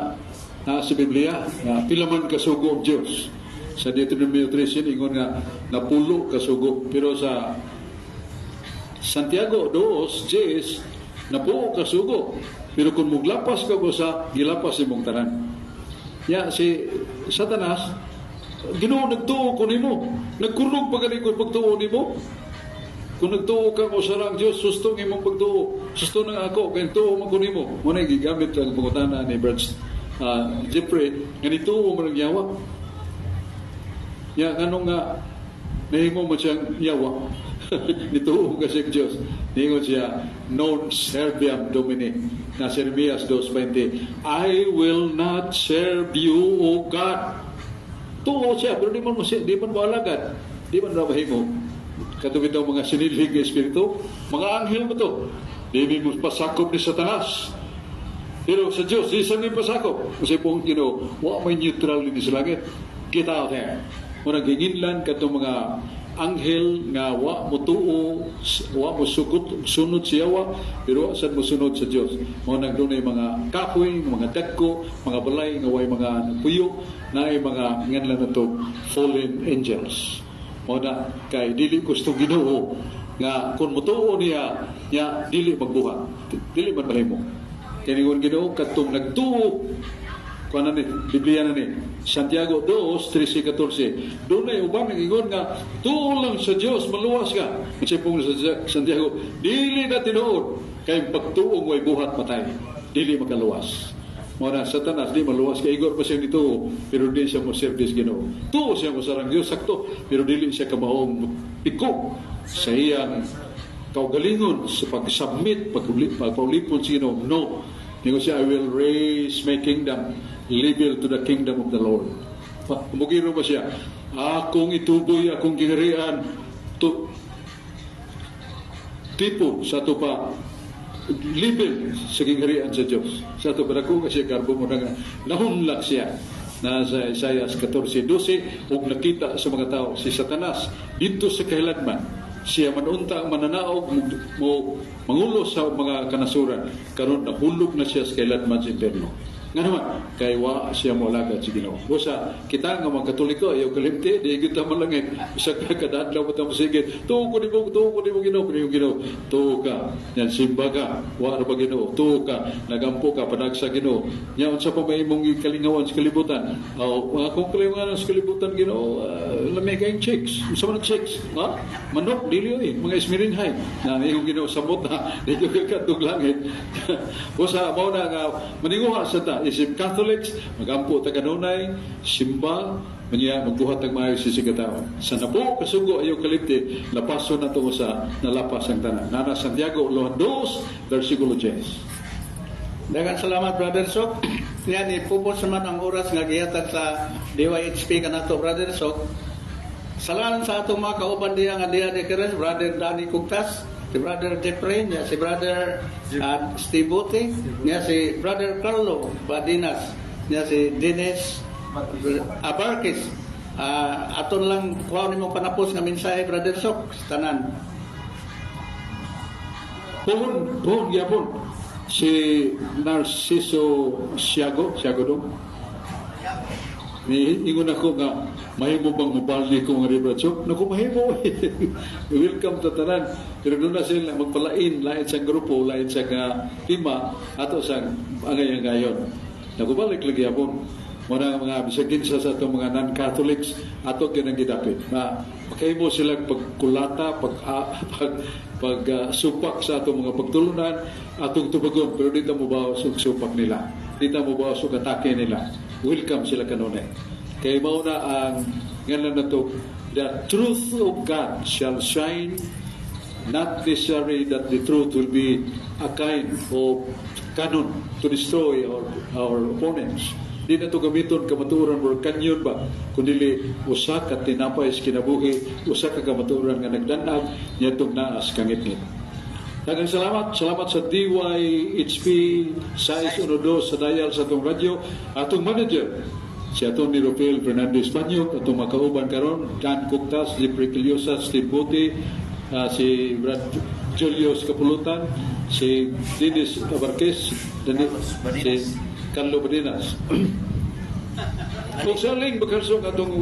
na sa Biblia, nga pila man kasugo ang Diyos. Sa Deuteronomio 13, ingon nga, napulo kasugo. Pero sa Santiago 2:10, napuo kasugo. Pero kung muglapas ka ko sa, gilapas imong tanan. Ya, si Satanas, Ginoo, nagtuo ko nimo. Nagkurog pa gani ko pagtuo nimo. Kung nagtuo ka ko sa ang Diyos, susto ang imong pagtuo. Susto nang ako, kay tuo man ko nimo. Mo na gigamit ang pangutana ni Brad Jeffrey, nga nituo man ang yawa. Ya, nganong nga, nahimo mo siyang yawa. Nituo ka sa Diyos. Ningon siya, "Non serviam Domini." Na Jeremias 2:20, "I will not serve you, O God." Tuo siya, pero di man mo alagad. Di man na mahimo. Katong daw mga sinilhig nga espiritu, mga anghel mo to. Di mo pasakop ni Satanas. Pero sa Diyos, di sa may pasakop. Kasi pong Ginoo, wa may neutral din sa langit. Get out there. Murag ginginlan katong mga anghel nga wa mo tuo, wa mo sugot, sunod siya wa, pero wa sad mo sunod sa Dios. Mao nang dunay mga kahoy, mga dagko, mga balay nga way mga nagpuyo, naay mga nganlan nato fallen angels. Mao na kay dili gusto Ginoo nga kung motuo niya nya dili magbuhat. Dili man mahimo. Kay ningon Ginoo kadtong nagtuo kuan na ni Biblia na ni Santiago 2, 13, 14. Dunay uban nag-ingon nga tuo lang sa Dios, maluwas ka. Kasi pong sa Santiago, dili na tinuod kay pagtuong way buhat patay, dili makaluwas. Mao na Satanas di maluwas kay igor pa siya nituo, pero di siya mo service Ginoo. Tuo siya mo sarang Dios sakto, pero dili siya kamaong piko sa iyang kaugalingon sa pag-submit, pagpaulipon sa Ginoo. No. Ningon siya, "I will raise my kingdom level to the kingdom of the Lord." Mugiro ba siya? Akong ituboy, akong giharian, to, tipo sa ato pa. level sa gingharian sa Dios. Sa ato padako nga siya garbo mo na nga nahunlak siya na sa Isaiah 14:12 ug nakita sa mga tao si Satanas dito sa kahiladman, siya man unta ang mananaog mo mangulo sa mga kanasuran. Karon nahulog na siya sa kahiladman, sa impierno. Nga naman kay wa siya moalagad sa Ginoo. Busa kita nga mga Katoliko, ayaw kalimti, di kita malangit. Usa ka kada adlaw mo ta sige, tuo ko nimo, tuo ko nimo Ginoo, pero Ginoo, tuo ka yan, simba ka, wa ra ba Ginoo? Tuo ka, nagampo ka, panagsa Ginoo. Nya unsa pa may imong kalingawan sa kalibutan? Aw, mga akong kalingawan sa kalibutan, Ginoo, lami kayong chicks. Unsa man ang chicks? Ha, manok dili oy, mga ismirinhay na iyong Ginoo, samot na di ko kadtog langit. Usa mao na nga maninguha sa ta isip Catholics, magampo ta kanunay, simba, unya magbuhat ang maayo sa katao. Sa napo kasugo, ayaw kalimti, lapaso na to sa nalapas ang tanan. Nana Santiago 2, versikulo 10. Daghang salamat, Brother Sok. Yan, ipupos naman ang oras nga gihatag sa DYHP kanato, Brother Sok. Salamat sa atong mga kauban diha nga diha ni Keres, Brother Danny Kugtas, si Brother Jeffrey, niya si Brother Steve Bote, niya si Brother Carlo Badinas, niya si Dennis Abarquez. Aton lang kuha nimo panapos nga mensahe, Brother Sok, sa tanan. Pohon, pohon gyapon si Narciso Siago, Siago dong. Ni ingon ako nga mahimo bang mobali ko nga Brad Sok? Naku, mahimo. Welcome ta tanan. Pero doon na sila magpalain, lain sa grupo, lain sa nga tima ato sa angay-angayon. Naku, balik lagi yapon. Muna mga bisag kinsa sa atong mga non-Catholics ato kinang gidapit. Na makahimo sila pagkulata, pag ah, pag pag supak sa atong mga pagtulunan, atong tubagon, pero di ta mo bawas og supak nila. Di ta mo bawas og atake nila. Welcome sila kanunay. Kay mao na ang ngalan nato, the truth of God shall shine, not necessarily that the truth will be a kind of cannon to destroy our opponents. Di na ito gamiton kamatuoran or kanyon ba, kundi usa ka tinapay sa kinabuhi, usa ka kamatuoran nga nagdanag niadtong naa sa kangitngit. Daghang salamat, salamat sa DYHP 612 sa dial sa atong radyo, atong manager si Atty. Rafael Fernandez Banyok, atong makauban karon Dan Kuktas, Jeffrey Quillosa, Steve Bote, si Brad Julius Kapulutan, si Dennis Abarquez, si Carlo Badinas. Kung sa ling bakarsong atong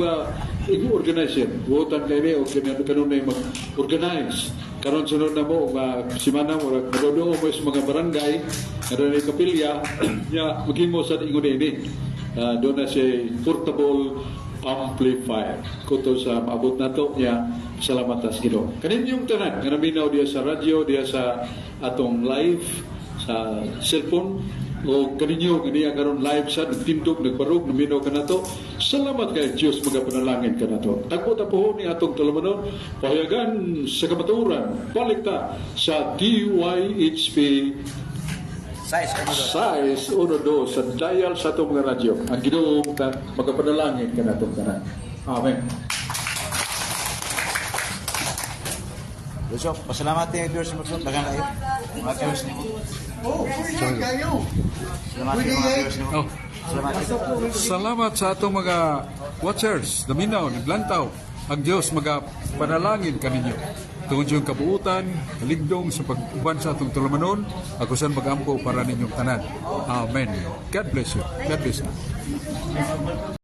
i-organize yan. Buotan kayo o kanunay mag-organize. Karon sunod na mo, simana mo, madodoo mo sa mga barangay, nga doon kapilya, ya, maghimo sa ingon ini. Doon na siya portable amplifier. Kuto sa maabot na to niya, salamat tas Ginoo. Kaninyong tanan, nga naminaw diya sa radyo, diya sa atong live, sa cellphone, o kaninyo nga niya karon live sa nagtindog, nagbarog, naminaw kanato. Salamat kay Dios, magapanalangin kanato. Tagpo ta ni atong tulumanon, Pahayagan sa Kamatuoran. Balik ta sa DYHP Size, ano doon? Size 12 sa dial sa atong mga radyo. Ang Ginoo ta magapanalangin kanatong tanan. Amen. Yusuf, pasalamat tayo viewers mo. Daghang kayo. Mga viewers nimo. Oh, pwede kayo. Salamat kayo mga viewers nimo. Oh. Salamat. Salamat sa atong mga watchers, naminaw, naglantaw. Ang Diyos magapanalangin kaninyo. Tungod yung kabuutan, kaligdong sa pag-uban sa atong tulumanon, ako san magampo para ninyong tanan. Amen. God bless you. God bless you.